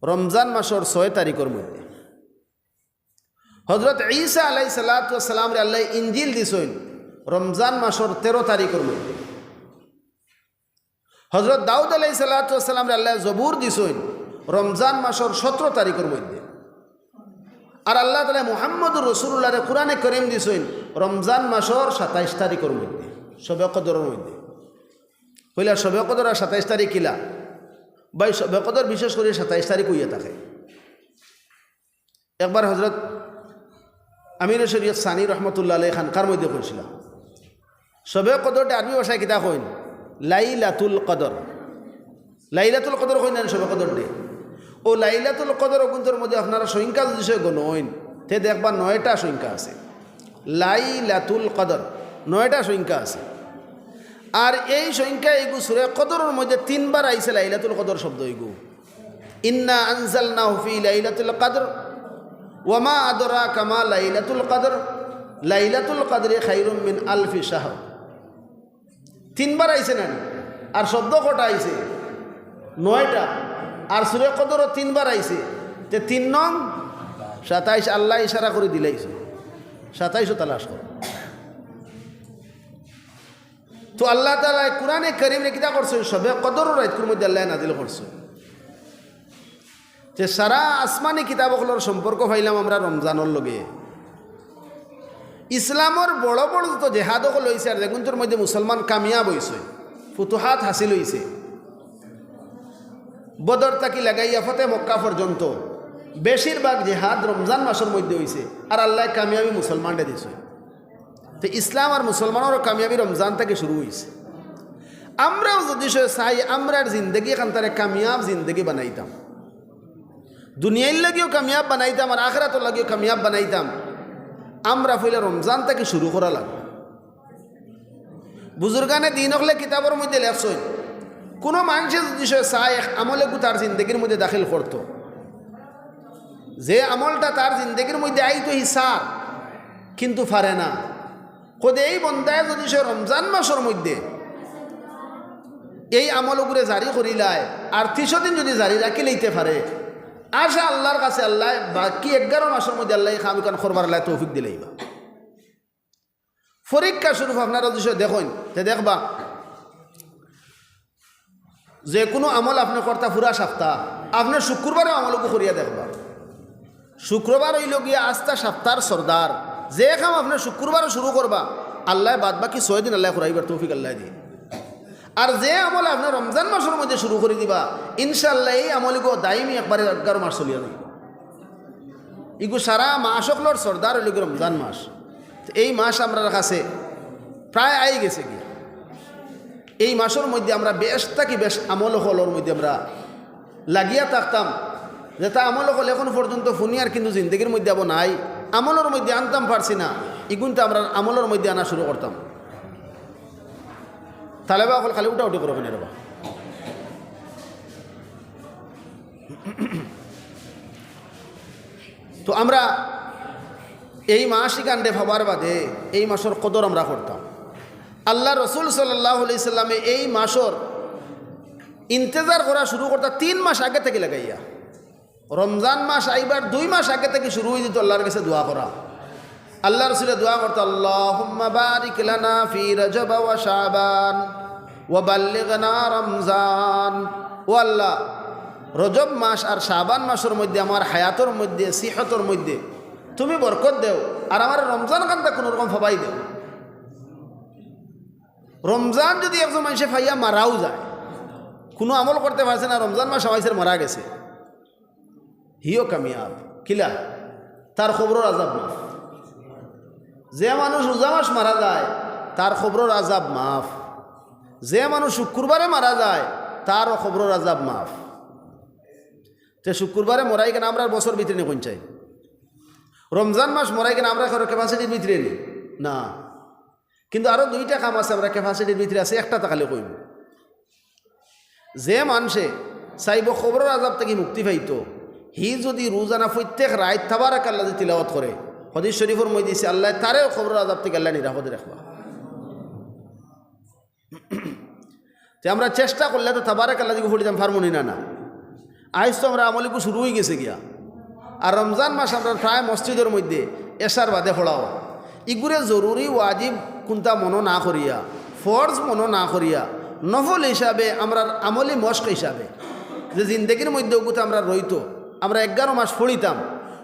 রমজান মাসর ছয় তারিখর মধ্যে। হযরত ঈসা আলাইহিস সালাতু ওয়াস সালামরে আল্লায় ইনজিল দিছইন রমজান মাসর তেরো তারিখর মধ্যে। হযরত দাউদ আলাইহিস সালাতু ওয়াস সালামরে আল্লায় জবুর দিছইন রমজান মাসর সতরো তারিখর মধ্যে। আর আল্লাহ তাআলায় মুহাম্মদুর রাসূলুল্লাহরে কুরআনে করিম দিছইন রমজান মাসর সাতাইশ তারিখর মধ্যে, শবে কদরর মধ্যে। কইলা, "শবে কদর আর সাতাইশ তারিখ কিলা?" ভাই, শবে কদর বিশেষ করি সাতাইশ তারিখ অইয়া থাকে। একবার হযরত আমিরে শরিয়ত সানি রহমতুল্লাহ আলাইহি খানকার মধ্যে কইছিলা, শবে কদররে আরবি ভাষায় কিতা কইন? লাইলাতুল কদর। লাইলাতুল কদর কইন না শবে কদররে? অউ লাইলাতুল কদর অগুইন্তর মধ্যে আপনারা সংখ্যা যদি সে গণইন, তে দেখবা নয়টা সংখ্যা আছে। লাইলাতুল কদর নয়টা সংখ্যা আছে। আর এই সংখ্যা এইগু সূরা কদরর মধ্যে তিনবার আইছে লাইলাতুল কদর শব্দ এইগু। ইন্না আনজালনাহু ফি লাইলাতুল কদর, ওয়া মা আদরাকা মা লাইলাতুল কদর, লাইলাতুল কদরি খায়রুম মিন আলফি শাহর। তিনবার আইছে না নি? আর শব্দ কটা আইছে? নয়টা। আর সূরা কদরও তিনবার আইছে। তে তিন নং সাতাইশ, আল্লায় ইশারা করি দিলাইছে, সাতাইশও তালাশ করো। তো আল্লাহ তাআলায় কোরআনে কারীমরে কিতা করছইন? শবে কদরর রাইতকুর মধ্যে আল্লায় নাজিল করছইন। তে সারা আসমানি কিতাব অকলর সম্পর্ক পাইলাম আমরা রমজানর লগে। ইসলামর বড় বড় যত জেহাদ অকল অইছে আর যেগুনতর মধ্যে মুসলমান কামিয়াব অইছে, ফুতুহাত হাসিল অইছে, বদর থাকি লাগাইয়া ফতে মক্কা পর্যন্ত বেশিরভাগ জেহাদ রমজান মাসর মধ্যে অইছে। আর আল্লায় কামিয়াবি মুসলমানরে দিছে। তে ইসলাম আর মুসলমানর কামিয়াবি রমজান থাকি শুরু অইছে। আমরাও যুদি সে চাই, আমরার জিন্দেগি এখান তারে কামিয়াব জিন্দেগি বানাইতাম, দুনিয়ার লাগিও কামিয়াব বানাইতাম আর আখেরাতর লাগিও কামিয়াব বানাইতাম, আমরা পয়লা রমজান থাকি শুরু করা লাগবো। বুজুর্গানে দিন অকলে কিতাবর মধ্যে লেখছইন, কুনু মানষে যুদি সে চায় এক আমল এগু তার জিন্দেগির মধ্যে দাখিল করতো, যে আমলটা তার জিন্দেগির মধ্যে আইতো হি চার, কিন্তু পারে না। কদে এই বন্দায় যুদি সে রমজান মাসর মধ্যে এই আমল অগুরে জারি করিলায় আর তিশো দিন যুদি জারি রাখিলাইতে পারে, আশা আল্লার কাছে আল্লায় বাকি এগারো মাসর মধ্যে আল্লায় এই কাম ইখান করবার আল্লায় তৌফিক দিলাইবা। পরীক্ষা স্বরূপ আপনারা যুদি দেখইন, তে দেখবা, যে কুনু আমল আপনে করতা পুরা সাপ্তা, আপনে শুক্রবারও আমল অগু করিয়া দেখবা। শুক্রবার অইলো গিয়া আস্তা সাপ্তার সর্দার। যে কাম আপনে শুক্রবারও শুরু করবা, আল্লায় বাদ বাকি ছয় দিন আল্লায় করাইবার তৌফিক আল্লায় দিন। আর যে আমল আপনে রমজান মাসর মধ্যে শুরু করি দিবা, ইনশাআল্লাহ এই আমল ইগু দাইমি একবারে এগারো মাস চলিয়া যাইবো। ইগু সারা মাস অকলর সর্দার অইলো গি রমজান মাস। তো এই মাস আমরার কাছে প্রায় আই গেছে গি। এই মাসর মধ্যে আমরা বেশ থাকি বেশ আমল অকলর মধ্যে আমরা লাগিয়া থাকতাম, যেটা আমল অকল এখন পর্যন্ত হুনিয়ার কিন্তু জিন্দেগির মধ্যে আবো নাই, আমলর মধ্যে আনতাম পারছি না, ইগুনতে আমরা আমলর মধ্যে আনা শুরু করতাম। তালেবা অকল খালি উঠাউঠি করো কেনে রেবা? তো আমরা এই মাস ইখানরে পাবার বাদে এই মাসর কদর আমরা করতাম। আল্লার রসুল সাল্লাল্লাহু আলাইহি সাল্লামে এই মাসর ইন্তেজার করা শুরু করতা তিন মাস আগে থাকি লাগাইয়া। রমজান মাস আইবার দুই মাস আগে থাকি শুরু অই দিতো আল্লার কাছে দোয়া করা। আল্লার রসুলে দোয়া করতা, "আল্লাহুম্মা বারিক লানা ফি রজব ওয়া শাবান ওয়া বাল্লিগনা রমজান।" ও আল্লাহ, রজব মাস আর শাবান মাসর মধ্যে আমার হায়াতর মধ্যে, সিহতর মধ্যে তুমি বরকত দেও, আর আমার রমজান খানটা কুনু রকম ফাবাই দেও। রমজান যুদি একজন মানষে ফাইয়া মারাও যায়, কুনু আমল করতে পারছে না, রমজান মাস আইছে, মারা গেছে, হিও কামিয়াব। কিলা? তার কবরর আজাব মাফ। যে মানুষ রোজা মাস মারা যায়, তার কবরর আজাব মাফ। যে মানুষ শুক্রবারে মারা যায়, তারও কবরর আজাব মাফ। তে শুক্রবারে মরাই কেনে আমরার বছর ভিতরে নি কইন চাই? রমজান মাস মরাই কেনে আমরার কারো capacity-র ভিতরে নি? না। কিন্তু আরো দুইটা কাম আছে আমরার capacity-র ভিতরে আছে, একটা তা খালি কইমু। যে মানষে চাইবো কবরর আজাব থাকি মুক্তি পাইতো, হি যুদি রোজানা প্রত্যেক রাইত তাবারাকাল্লাজি তিলাওয়াত করে, হাদিস শরীফর মধ্যে আছে, আল্লায় তারেও কবরর আজাব থাকি আল্লায় নিরাপদে রাখবা। তে আমরা চেষ্টা করলে তো তাবারাকাল্লাজি পড়িতাম পারমু নি না, না? আইজ তো আমরার আমল ইগু শুরু অই গেছে গিয়া। আর রমজান মাস আমরার প্রায় মসজিদর মধ্যে এশার বাদে পড়া অয়। ইগুরে জরুরি ওয়াজিব কুনটা মনো না করিয়া, ফরজ মনো না করিয়া, নফল হিসাবে, আমরার আমলি মশক হিসাবে, যে জিন্দেগির মধ্যে অগুতা আমরার রইতো, আমরা এগারো মাস পড়িতাম,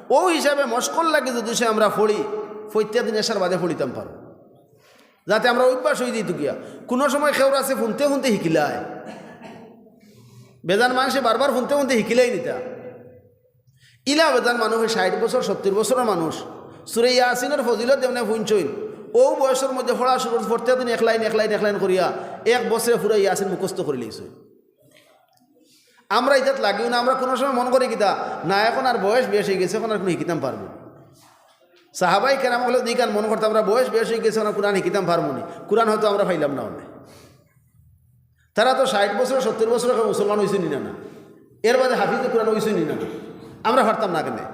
অউ হিসাবে মশকর লাগি যুদি সে আমরা পড়ি, প্রত্যেক দিন এশার বাদে পড়িতাম পারমু। যাতে আমরার অভ্যাস অই যাইতো গিয়া। কুনু সময় কেউর আছে হুনতে হুনতে হিকিলায়। বেজান মানষে বারবার হুনতে হুনতে হিকিলাই নিতা। ইলা বেজান মানুষ, ষাইট বছর, সত্তইর বছরর মানুষ, সুরে ইয়াসিনর ফজিলত যেমনে হুনছইন, অউ বয়সর মধ্যে পড়া শুরু, প্রত্যেক দিন এক লাইন, এক লাইন, এক লাইন করিয়া এক বছরে পুরা ইয়াসিন মুখস্থ করিলাইছইন। আমরা ইতাত লাগিও না, আমরা কুনু সময় মনো করি কিতা, না, এখন আর বয়স বেশ অই গেছে, এখন আর কুনু হিকিতাম পারমু না। সাহাবায়ে কেরাম অকলে ইখান মনো করতা, আমরা বয়স বেশ অই গেছে, আমরা কুরআন হিকিতাম পারমু নি, কুরআন হয়তো আমরা পাইলাম না অনে। তারা তো ষাইট বছর, সত্তইর বছর কেউ মুসলমান অইছইন নি না, না? এর বাদে হাফিজে কুরআন অইছইন নি না, না? আমরা পারতাম না কেনে?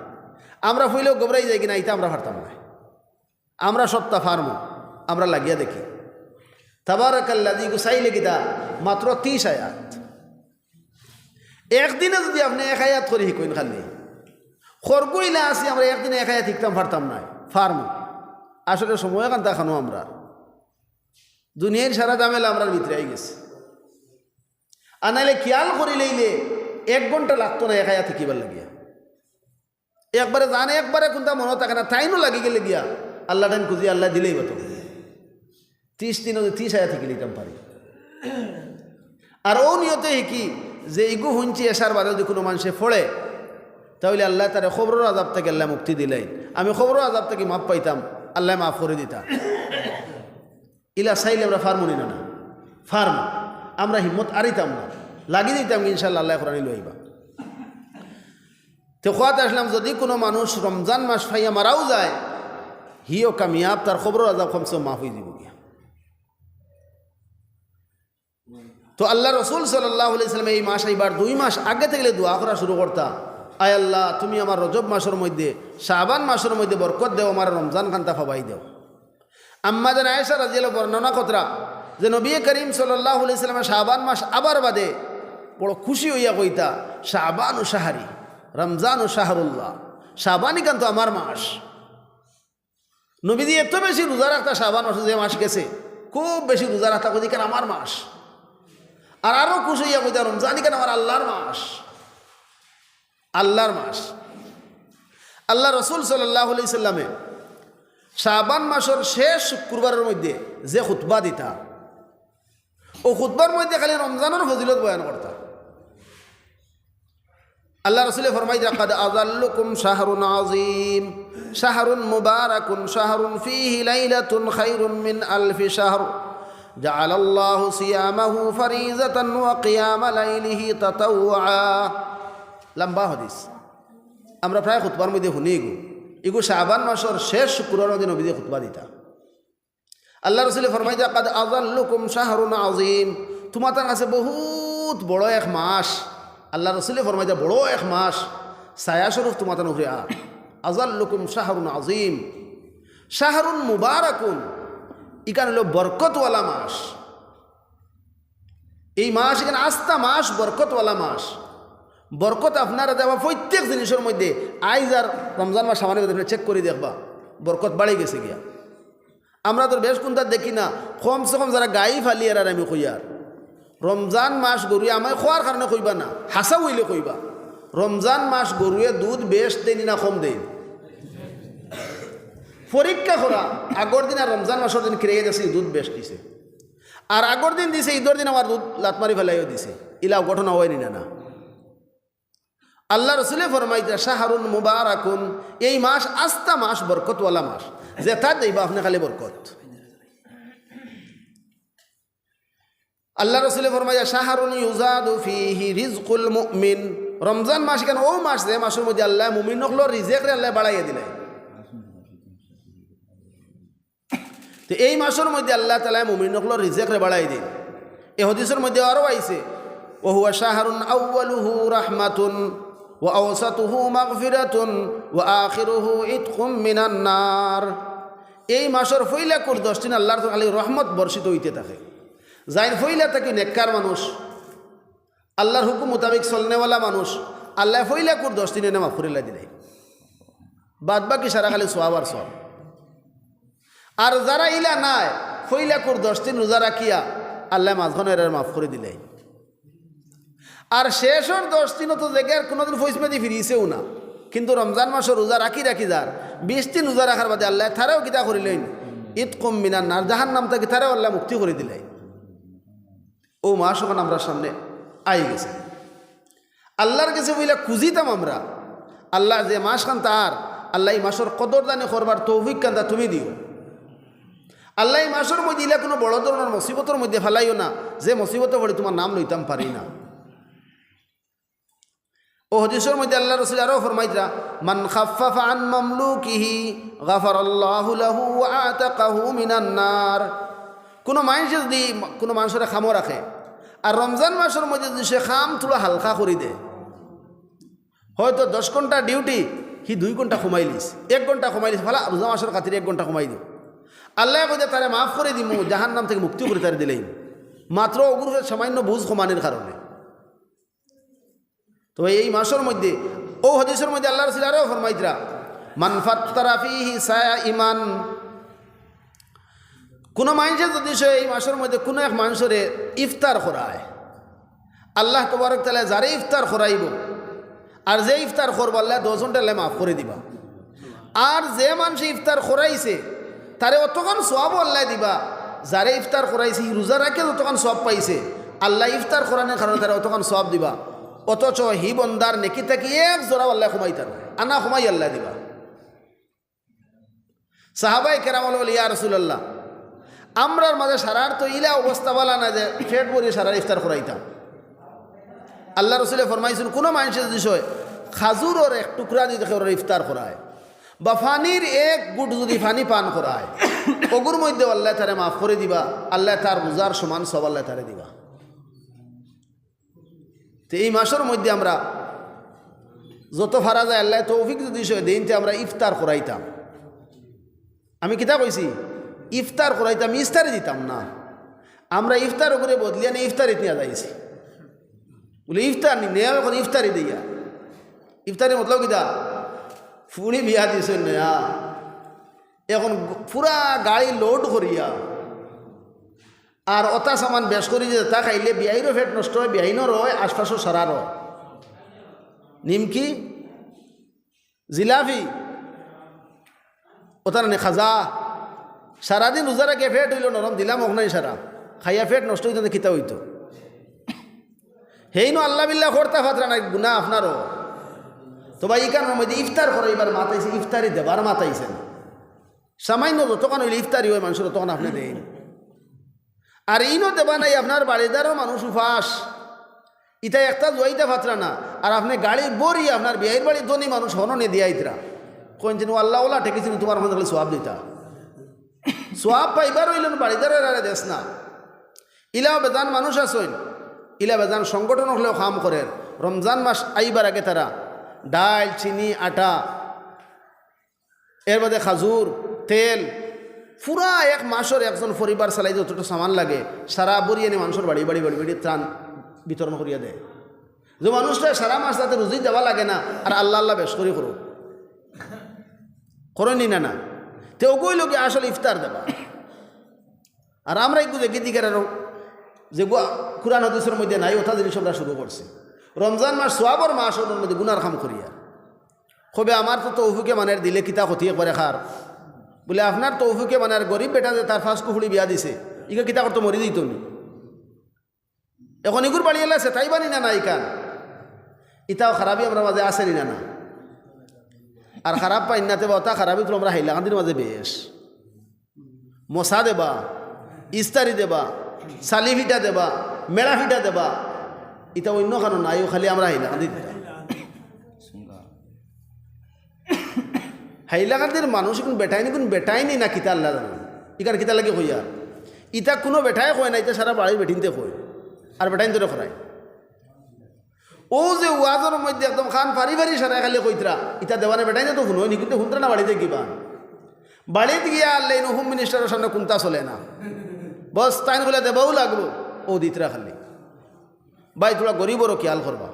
আমরা পড়িলেও ঘাবড়াই যাই কিনা, ইতা আমরা পারতাম না। আমরা সবটা পারমু, আমরা লাগিয়া দেখি। তাবারাকাল্লাযী গুছাইলে কিতা? মাত্র তিশ আয়াত। একদিনে যুদি আপনে এক আয়াত করি হিকইন খালি, খরগু ইলা আছি আমরা একদিনে এক আয়াত হিকতাম পারতাম নায়, পারমু। আসলে সময় কান্তা খানো আমরা, দুনিয়ার সারা ঝামেলা আমরার ভিতরে আই গেছে। আর নাইলে খিয়াল করি লইলে এক ঘন্টা লাগতো না এক আয়াত হিকিবার লাগিয়া। একবারে জানে, একবারে কুনতা মনো থাকে না, তাইনও লাগি গেলে গিয়া আল্লাহ টাইম খুঁজি, আল্লাহ দিলেই বাতো। তিশ দিন, তিশ আয়াত হিকি নিতাম পারি। আর ও নিয়তে হিকি যে ইগু হুনছি এশার বাদে যুদি কুনু মানষে পড়ে, তাইলে আল্লাহ তারে কবরর আযাব থাকি আল্লাহ মুক্তি দিলাইন। আমি কবরর আযাব থাকি মাফ পাইতাম, আল্লাহ মাফ করি দিতা। ইলা চাইলে আমরা পারমু নি না, না? পারমু। আমরা হিম্মত আরিতাম না, লাগি দিতাম ইনশাআল্লাহ, আল্লাহ কোরআনি লইবা। তে কওয়াত আসলাম, যুদি কুনু মানুষ রমজান মাস পাইয়া মারাও যায়, হিও কামিয়াব, তার কবরর আযাব কমসে কম মাফ অই যিবো গিয়া। তো আল্লাহ রসুল সাল্লাল্লাহু আলাইহি সাল্লাম এই মাস আইবার দুই মাস আগে থাকি দোয়া করা শুরু করতা, "আয় আল্লাহ, তুমি আমার রজব মাসর মধ্যে, শাবান মাসর মধ্যে বরকত দেও, আমার রমজান খান্তা ফাবাই দেও।" আম্মা জান আয়েশা রাদিয়াল্লাহু বর্ণনা করতরা যে নবী করিম সাল্লাল্লাহু আলাইহি সাল্লামে শাবান মাস আবার বাদে বড় খুশি অইয়া কইতা, "শাবানু শাহরি, রমজানু শাহরুল্লাহ।" শাবান ইখান তো আমার মাস। নবীজি এত বেশি রোজা রাখতা শাবান মাসো, যে মাস গেছে, খুব বেশি রোজা রাখতা, কইতা, "ইখান আমার মাস।" আর আরো খুশি অইয়া কইতা, "রমজান ইখান আমার আল্লাহর মাস, আল্লাহর মাস।" আল্লাহ রসুল সাল্লাল্লাহু আলাইহি সাল্লামে শাবান মাসর শেষ শুক্রবারর মধ্যে যে খুতবা দিতা, ও খুতবার মধ্যে খালি রমজানর ফজিলত বয়ান করতা। আল্লাহ রসুলে ফরমাইতা, "قد أظلكم شهر عظيم، شهر مبارك، شهر فيه ليلة خير من ألف شهر، جعل الله صيامه فريضة وقيام ليله تطوعا।" লম্বা হাদিস, আমরা প্রায় খুতবার মধ্যে হুনি ইগু। ইগু শাবান মাসর শেষ শুক্রবার মধ্যে নবীজি খুতবা দিতা। আল্লাহ রসুলে ফরমাইতা, "قد أظلكم شهر عظيم", তুমাতার কাছে বহুত বড় এক মাস। আল্লাহ রসুলে ফরমাইতা, "বড় এক মাস, ছায়া স্বরূপ তুমাতার উপরে আ, أظلكم شهر عظيم، شهر مبارك", ইখান অইলো বরকতওয়ালা মাস। এই মাস ইখান আস্তা মাস, বরকতওয়ালা মাস। বরকত আপনারে দেওয়া প্রত্যেক জিনিসর মধ্যে। আইজ আর রমজান মাস সামনে চেক করি দেখবা, বরকত বাড়ি গেছে গিয়া। আমরা তো বেশ কুন্তা দেখি না, কমসে কম যারা গাই ফালিয়ার আর আমি কইয়ার, রমজান মাস গরুয়ে আমায় খোয়ার কারণে কইবা না, হাছা অইলে কইবা, রমজান মাস গরুয়ে দুধ বেশ দেয়নি না কম দেয়? পরীক্ষা করা, আগর দিন আর রমজান মাসর দিন কিরাইয়া দেখছি দুধ বেশ দিছে, আর আগর দিন দিছে, ইদর দিন আমার দুধ লাত মারি ফালাইও দিছে, ইলা ঘটনা অয়নি না, না? আল্লাহ রসুলে ফরমাইতা, "শাহরুন মুবারাকুন", এই মাস আস্তা মাস, বরকতওয়ালা মাস, যেতা দেইবা আপনে খালি বরকত। আল্লাহ রসুলে ফরমাইতা, "শাহরুন ইউজাদু ফিহি রিজকুল মুমিন", রমজান মাস ইখান অউ মাস, যে মাসর মধ্যে আল্লাহ মুমিন অকলর রিজেকরে আল্লাহ বাড়াইয়া দিলাইন। তো এই মাসর মধ্যে আল্লাহ তাআলায় মুমিন অকলর রিজেকরে বাড়াই দেইন। এই হাদিসর মধ্যে আরো আইছে, "ওয়া হুয়া শাহরুন আউয়ালুহু রাহমাতুন ওয়া আওসাতুহু মাগফিরাতুন ওয়া আখিরুহু ইতকুম মিনান নার।" এই মাসর পয়লাকুর দশ দিন আল্লাহর তরফ খালি রহমত বর্ষিত অইতে থাকে। যাইন পয়লা থাকি নেককার মানুষ, আল্লাহর হুকুম মোতাবেক চলনেওয়ালা মানুষ, আল্লাহ পয়লাকুর দশ দিন এনে মাফ করিলাই দিলাইন। বাদ বাকি সারা খালি সওয়াব আর সওয়াব। আর যারা ইলা নায়, পয়লাকুর দশ দিন রোজা রাখিয়া আল্লাহ মাঝখানো এরারে মাফ করি দিলাইন। আর শেষর দশ দিনও তো যেগিয়ে আর কুনুদিন ফইসমাদি ফিরিছেও না, কিন্তু রমজান মাসর রোজা রাখি রাখি যার বিশ দিন রোজা রাখার বাদে আল্লাহ তারেও কিতা করিলাইন, ইতকুম মিনান নার, জাহান্নাম থাকি তারেও আল্লাহ মুক্তি করি দিলাইন। অউ মাস অখন আমরার সামনে আই গেছে। আল্লাহর গেছে বইলা খুঁজিতাম আমরা, "আল্লাহ, যে মাস খান তার, আল্লাহ, ই মাসর কদরদানি করবার তৌফিক খান তা তুমি দিও। আল্লাহ, ই মাসর মধ্যে ইলা কুনু বড় ধরনর মুসিবতর মধ্যে ফালাইও না, যে মুসিবতো পড়ি তুমার নাম লইতাম পারি না।" অউ হাদিসর মধ্যে আল্লাহর রসুল আরো ফরমাইতরা, "মান খাফফাফা আন মামলুকিহি গাফারাল্লাহু লাহু ওয়া আতাকাহু মিনান নার।" কুনু মানষে যুদি কুনু মানষরে কামো রাখে, আর রমজান মাসর মধ্যে যুদি সে কাম থুড়া হালকা করি দে, হয়তো দশ ঘন্টা ডিউটি, হি দুই ঘন্টা কমাইলিছে, এক ঘন্টা কমাইলিছে, ফালা রোজা মাসর খাতিরে এক ঘন্টা কমাই দেও। আল্লায় কইতা তারে মাফ করি দিমু, জাহান্নাম থাকি মুক্তি করি তারে দিলাইমু, মাত্র অগুর সামান্য বুঝ কমানির কারণে। তো এই মাসর মধ্যে, অউ হাদিসর মধ্যে আল্লার রসুলে আরো ফরমাইতরা, "মান ফাত্তারা ফিহি সাইমান।" কুনু মানষে যুদি সে এই মাসর মধ্যে কুনু এক মানষরে ইফতার করায়, আল্লাহ তবারক তাআলায় যারে ইফতার করাইবো, আর যে ইফতার করবো, আল্লায় দশ জনরে আল্লায় মাফ করি দিবা। আর যে মানষে ইফতার করাইছে, তারে অতখান সওয়াবও আল্লায় দিবা। যারে ইফতার করাইছে, হি রোজা রাখিয়া যতখান সওয়াব পাইছে, আল্লায় ইফতার করানির কারণে তারে অতখান সওয়াব দিবা। অথচ হি বন্দার নেকি থাকি এক জরাও আল্লায় কমাইতা নায়, আনা কমাই আল্লায় দিবা। সাহাবায়ে কেরাম বলে, "ইয়া রাসূলুল্লাহ, আমরার মাঝে সারার তো ইলা অবস্থা বালা না যে পেট ভরি সারার ইফতার করাইতাম।" আল্লার রসুলে ফরমাইছইন, কুনু মানষে যুদি সে খাজুরর এক টুকরা যুদি কেউরে ইফতার করায়, বা পানির এক ঘুট যুদি পানি পান করায়, অগুর মধ্যেও আল্লায় তারে মাফ করি দিবা, আল্লায় তার রোজার সমান সওয়াব আল্লায় তারে দিবা। তে এই মাসর মধ্যে আমরা যত পারা যায়, আল্লায় তৌফিক যুদি সে দেইন, তে আমরা ইফতার করাইতাম। আমি কিতা কইছি? ইফতার করাইতাম, ইস্তারি দিতাম না। আমরা ইফতার অগুরে বদলিয়া নি ইফতারিত নিয়া যাইছি। বুলে, "ইফতার নি, নেও অখন ইফতারি দেইয়া।" ইফতারির মতলব কিতা? ফুড়ি বিয়া দিছইন নয়া, অখন পুরা গাড়ি লোড করিয়া, আর অতা সামান বেশ করি যে তা খাইলে বিয়াইরও পেট নষ্ট অয়, বিয়াইনরও অয়, আশপাশও সারারও অয়। নিমকি, জিলাপি, অতা নানি খাজা। সারাদিন রোজা রাখিয়া পেট অইলো নরম, দিলাম অখনাই সারা। খাইয়া পেট নষ্ট অইতো না, কিতা অইতো? হেইনও আল্লাহ বিল্লাহ করতা পাররা না, গুনা আপনারও। তো ভাই, ইখানর মধ্যে ইফতার করাইবার মাত আইছে, ইফতারি দেবার মাত আইছে না। সামান্য যতখান অইলে ইফতারি অয় মানষর, অতখান আপনে দেইন। আর ইনো দেবা নাই, আপনার বাড়িদারও মানুষ উপাস, ইতা একটা জুয়াইতা পাররা না, আর আপনে গাড়ি ভরি আপনার বিয়াইর বাড়ি ধনী মানুষ হনো নে দিয়া আইতরা। কইন যেন, "ও আল্লাহ, ওলা ঠেকেছি, তোমার মধ্যে খালি সওয়াব দিতা।" সওয়াব পাইবার অইলে বাড়িদারর আরে দেস না। ইলাও বেজান মানুষ আছইন, ইলা বেজান সংগঠন অকলেও কাম করের। রমজান মাস আইবার আগে তারা ডাইল, চিনি, আটা, এর বাদে খাজুর, তেল, পুরা এক মাসর একজন পরিবার চালাইতে যতটা সামান লাগে, সারা ভরি আনি মানষর বাড়ি বাড়ি বাড়ি বাড়ি ত্রাণ বিতরণ করিয়া দেয়। যে মানুষটা সারা মাস যাতে রুজি দেওয়া লাগে না, আর আল্লাহ আল্লাহ বেশ করি করুক, করইন নি না? না, তে অগু অইলো গি আসল ইফতার দেবা। আর আমরা একটু দেখি দিকে আরো যে গো-, কোরআন হাদিসর মধ্যে নাই, অতা জিনিস আমরা শুরু করছি। রমজান মাস সওয়াবর মাস, অগুর মধ্যে গুনার কাম করিয়া। কবে আমার তো তৌফিকে মানের দিলে কিতা ক্ষতি একবারে খার। বুলে, "আপনার তৌফিকে মানের গরিব বেটা যে তার পাঁচ কুফুড়ি বিয়া দিছে, ইগু কিতা করতো, মরি দিত নি?" অখন ইগুর বাড়ি এলা সেতাইবা নি না, না ইখান? ইতাও খারাপি আমরার মাঝে আছে নি না, না? আর খারাপ পাইন না তে বা, অতা খারাপি তো আমরার হাইলাকান্দির মাঝে বেশ। মশা দেবা, ইস্তারি দেবা, চালি ফিটা দেবা, মেড়া ফিটা দেবা, ইতা অইন্য কানো নাই, অউ খালি আমরার হাইলাকান্দিত। হাইলাকান্দির মানুষ ইগুন বেটাইনি, ইগুন বেটাইনি না কিতা আল্লায় জানইন। ইখান কিতার লাগি কইয়ার? ইতা কুনু বেটায় কয় না, ইতা সারা বাড়ির বেটিন্তে কয়। আর বেটাইন্তরে করায়। অউ যে ওয়াজর মধ্যে একদম কান ফাড়ি ফাড়ি সারায় খালি কইতরা, ইতা দেওয়ানে বেটাইন্তে তো হুনইন, কিন্তু হুনতরা না বাড়িত গিয়া। বাড়িত গিয়া আল্লাইন হোম মিনিস্টারর সামনে কুন্তা চলে না। বস, তাইন কইলা দেবাউ লাগবো, অউ দিতরা খালি। ভাই, থুড়া গরিবরও খিয়াল করবা।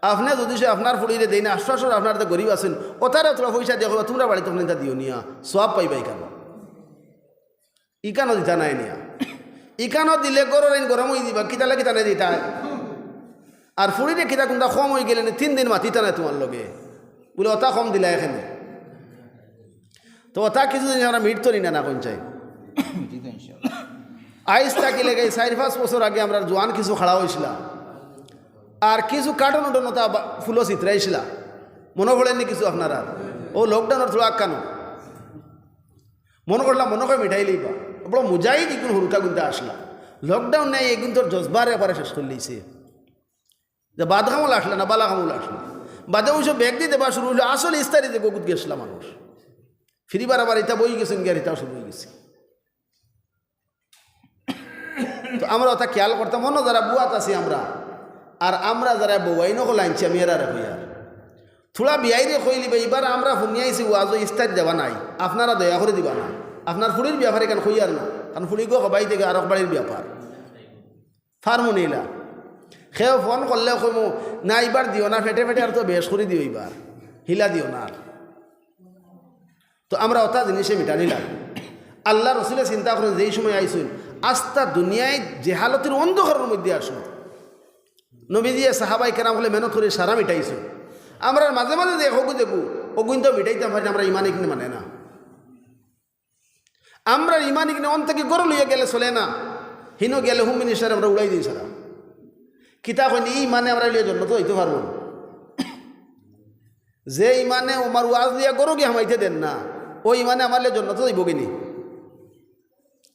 আপনে যুদি সে আপনার ফুড়িরে দেইন, আশপাশর আপনার যে গরিব আছইন, অতারে থুড়া পয়সা দিয়া কইবা, "তুমরা বাড়িত অখন ইতা দিও নিয়া, সওয়াব পাইবা ইখানো।" ইখানো দিতা নায় নিয়া। ইখানো দিলে ঘরর আইন গরম অইযিবা, কিতার লাগি তানে দিতা? আর ফুড়িরে কিতা কুন্তা কম অইগেলে নি, তিন দিন মাতিতা নায় তুমার লগে। বুলে, "অতা কম দিলায় কেনে।" তো অতা কিছু জিনিস আমরা মিটতো নি না, না কইন চাই? আইজ থাকি লেগে চাইর পাঁচ বছর আগে আমরার জোয়ান কিছু খাড়া অইছিলা, আর কিছু কার্টন উটন অতা বা-, ফুলো ছিতরাইছিলা। মনো পড়ের নি কিছু আপনারার? অউ লকডাউনর থুড়া আগ কানো। মনো করলা, মনো কয় মিটাইলিবা। বড় মুজাহিদ ইগুন হুরুতা গুনতা আছলা। লকডাউন নাই, ইগুনতর জজবারে একবারে শেষ করিলিছে। যে বাদ কামল আছলা না, বালা কামল আছলা। বাদে অবশ্য বেগ দি দেবা শুরু অইলো, আসল ইস্তারি যে গগুত গেছলা মানুষ। ফিরি বারাবার ইতা বই গেছইন গিয়া, ইতাও শুরু অইগেছে। তো আমরা অতা খিয়াল করতাম, অনো যারা বুয়াত আছি আমরা, আর আমরা যারা বউয়াইন অকল আনছি, আমি এরারে কইয়ার। থুড়া বিয়াইরে কইলিবা, ইবার আমরা হুনিয়া আইছি ওয়াজো ইস্তারি দেবা নাই, আপনারা দয়া করি দিবা না। আপনার ফুড়ির ব্যাপারে কেন কইয়ার না, কারণ ফুড়িগু হবাই থেকে আরক বাড়ির ব্যাপার। ফার্মুনিলা। কেউ ফোন করলে কইমু, "না, ইবার দিও না, ফেটে ফেটে আর তো বেশ করি দিও ইবার, হিলা দিও না আর।" তো আমরা অতা জিনিসে মিটানি লাগে। আল্লাহ রসুলে চিন্তা করেন, যেই সময় আইছইন, আস্তা দুনিয়ায় জেহালতির অন্ধকারের মধ্যে আসলো। নবীজিয়ে সাহাবাই কেরাম হলে মেহনত করে সারা মিটাইছইন। আমরা মাঝে মাঝে যে হগু দেখু, অগুইন তো মিটাইতাম পারি না, আমরা ইমানে কিনে মানে না। আমরা ইমানে কিনে অন থেকে গরু লইয়া গেলে চলে না, হিনো গেলে হোম মিনিস্টার আমরা উড়াই দিই সারা। কিতা কইনি, ই ইমানে আমরা লইয়া জন্নত যাইতে পারবো না। যে ইমানে আমার ওয়াজ লইয়া গরু গিয়ে হামাইতে দেন না, ওই ইমানে আমার লইয়া জন্নত যাইব কিনি?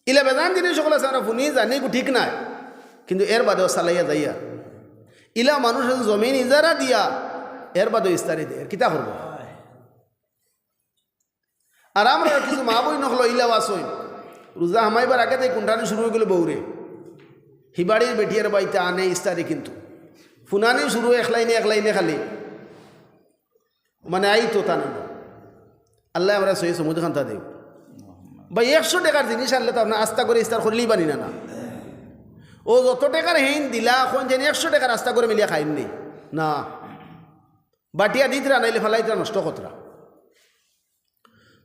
ইলা বেজান জিনিস সকল আছে, আমরা হুনি জানি, ঠিক নাই, কিন্তু এর বাদেও চালাইয়া যাইয়া। ইলা মানুষ আছে জমিন ইজারা দিয়া, এর বাদেও ইস্তারি দেয়, কিতা করবো? আর আমরা কিছু মা বইন অকল ইলাও আছইন, রোজা হামাইবার আগে তাই কুন্টানি শুরু হয়ে গেল বউরে, হিবাড়ির বেটিয়ার বাইতে আনে ইস্তারি, কিন্তু ফুনানি শুরু এক লাইনে এক লাইনে খালি, মানে আই তো তা না। আল্লাহ আমরা সহি সমুদ্র খান্তা দেব। ভাই, একশো টাকার জিনিস আনলে তো আপনার আস্তা করে ইস্তার করলেই বানি না, না। ও যত টাকার হেইন দিলা, এখন যেন একশো টাকার আস্তা করে মিলিয়া খাইন নি। না। বাটিয়া দিতরা, নাইলে ফালাইতরা, নষ্ট করতরা।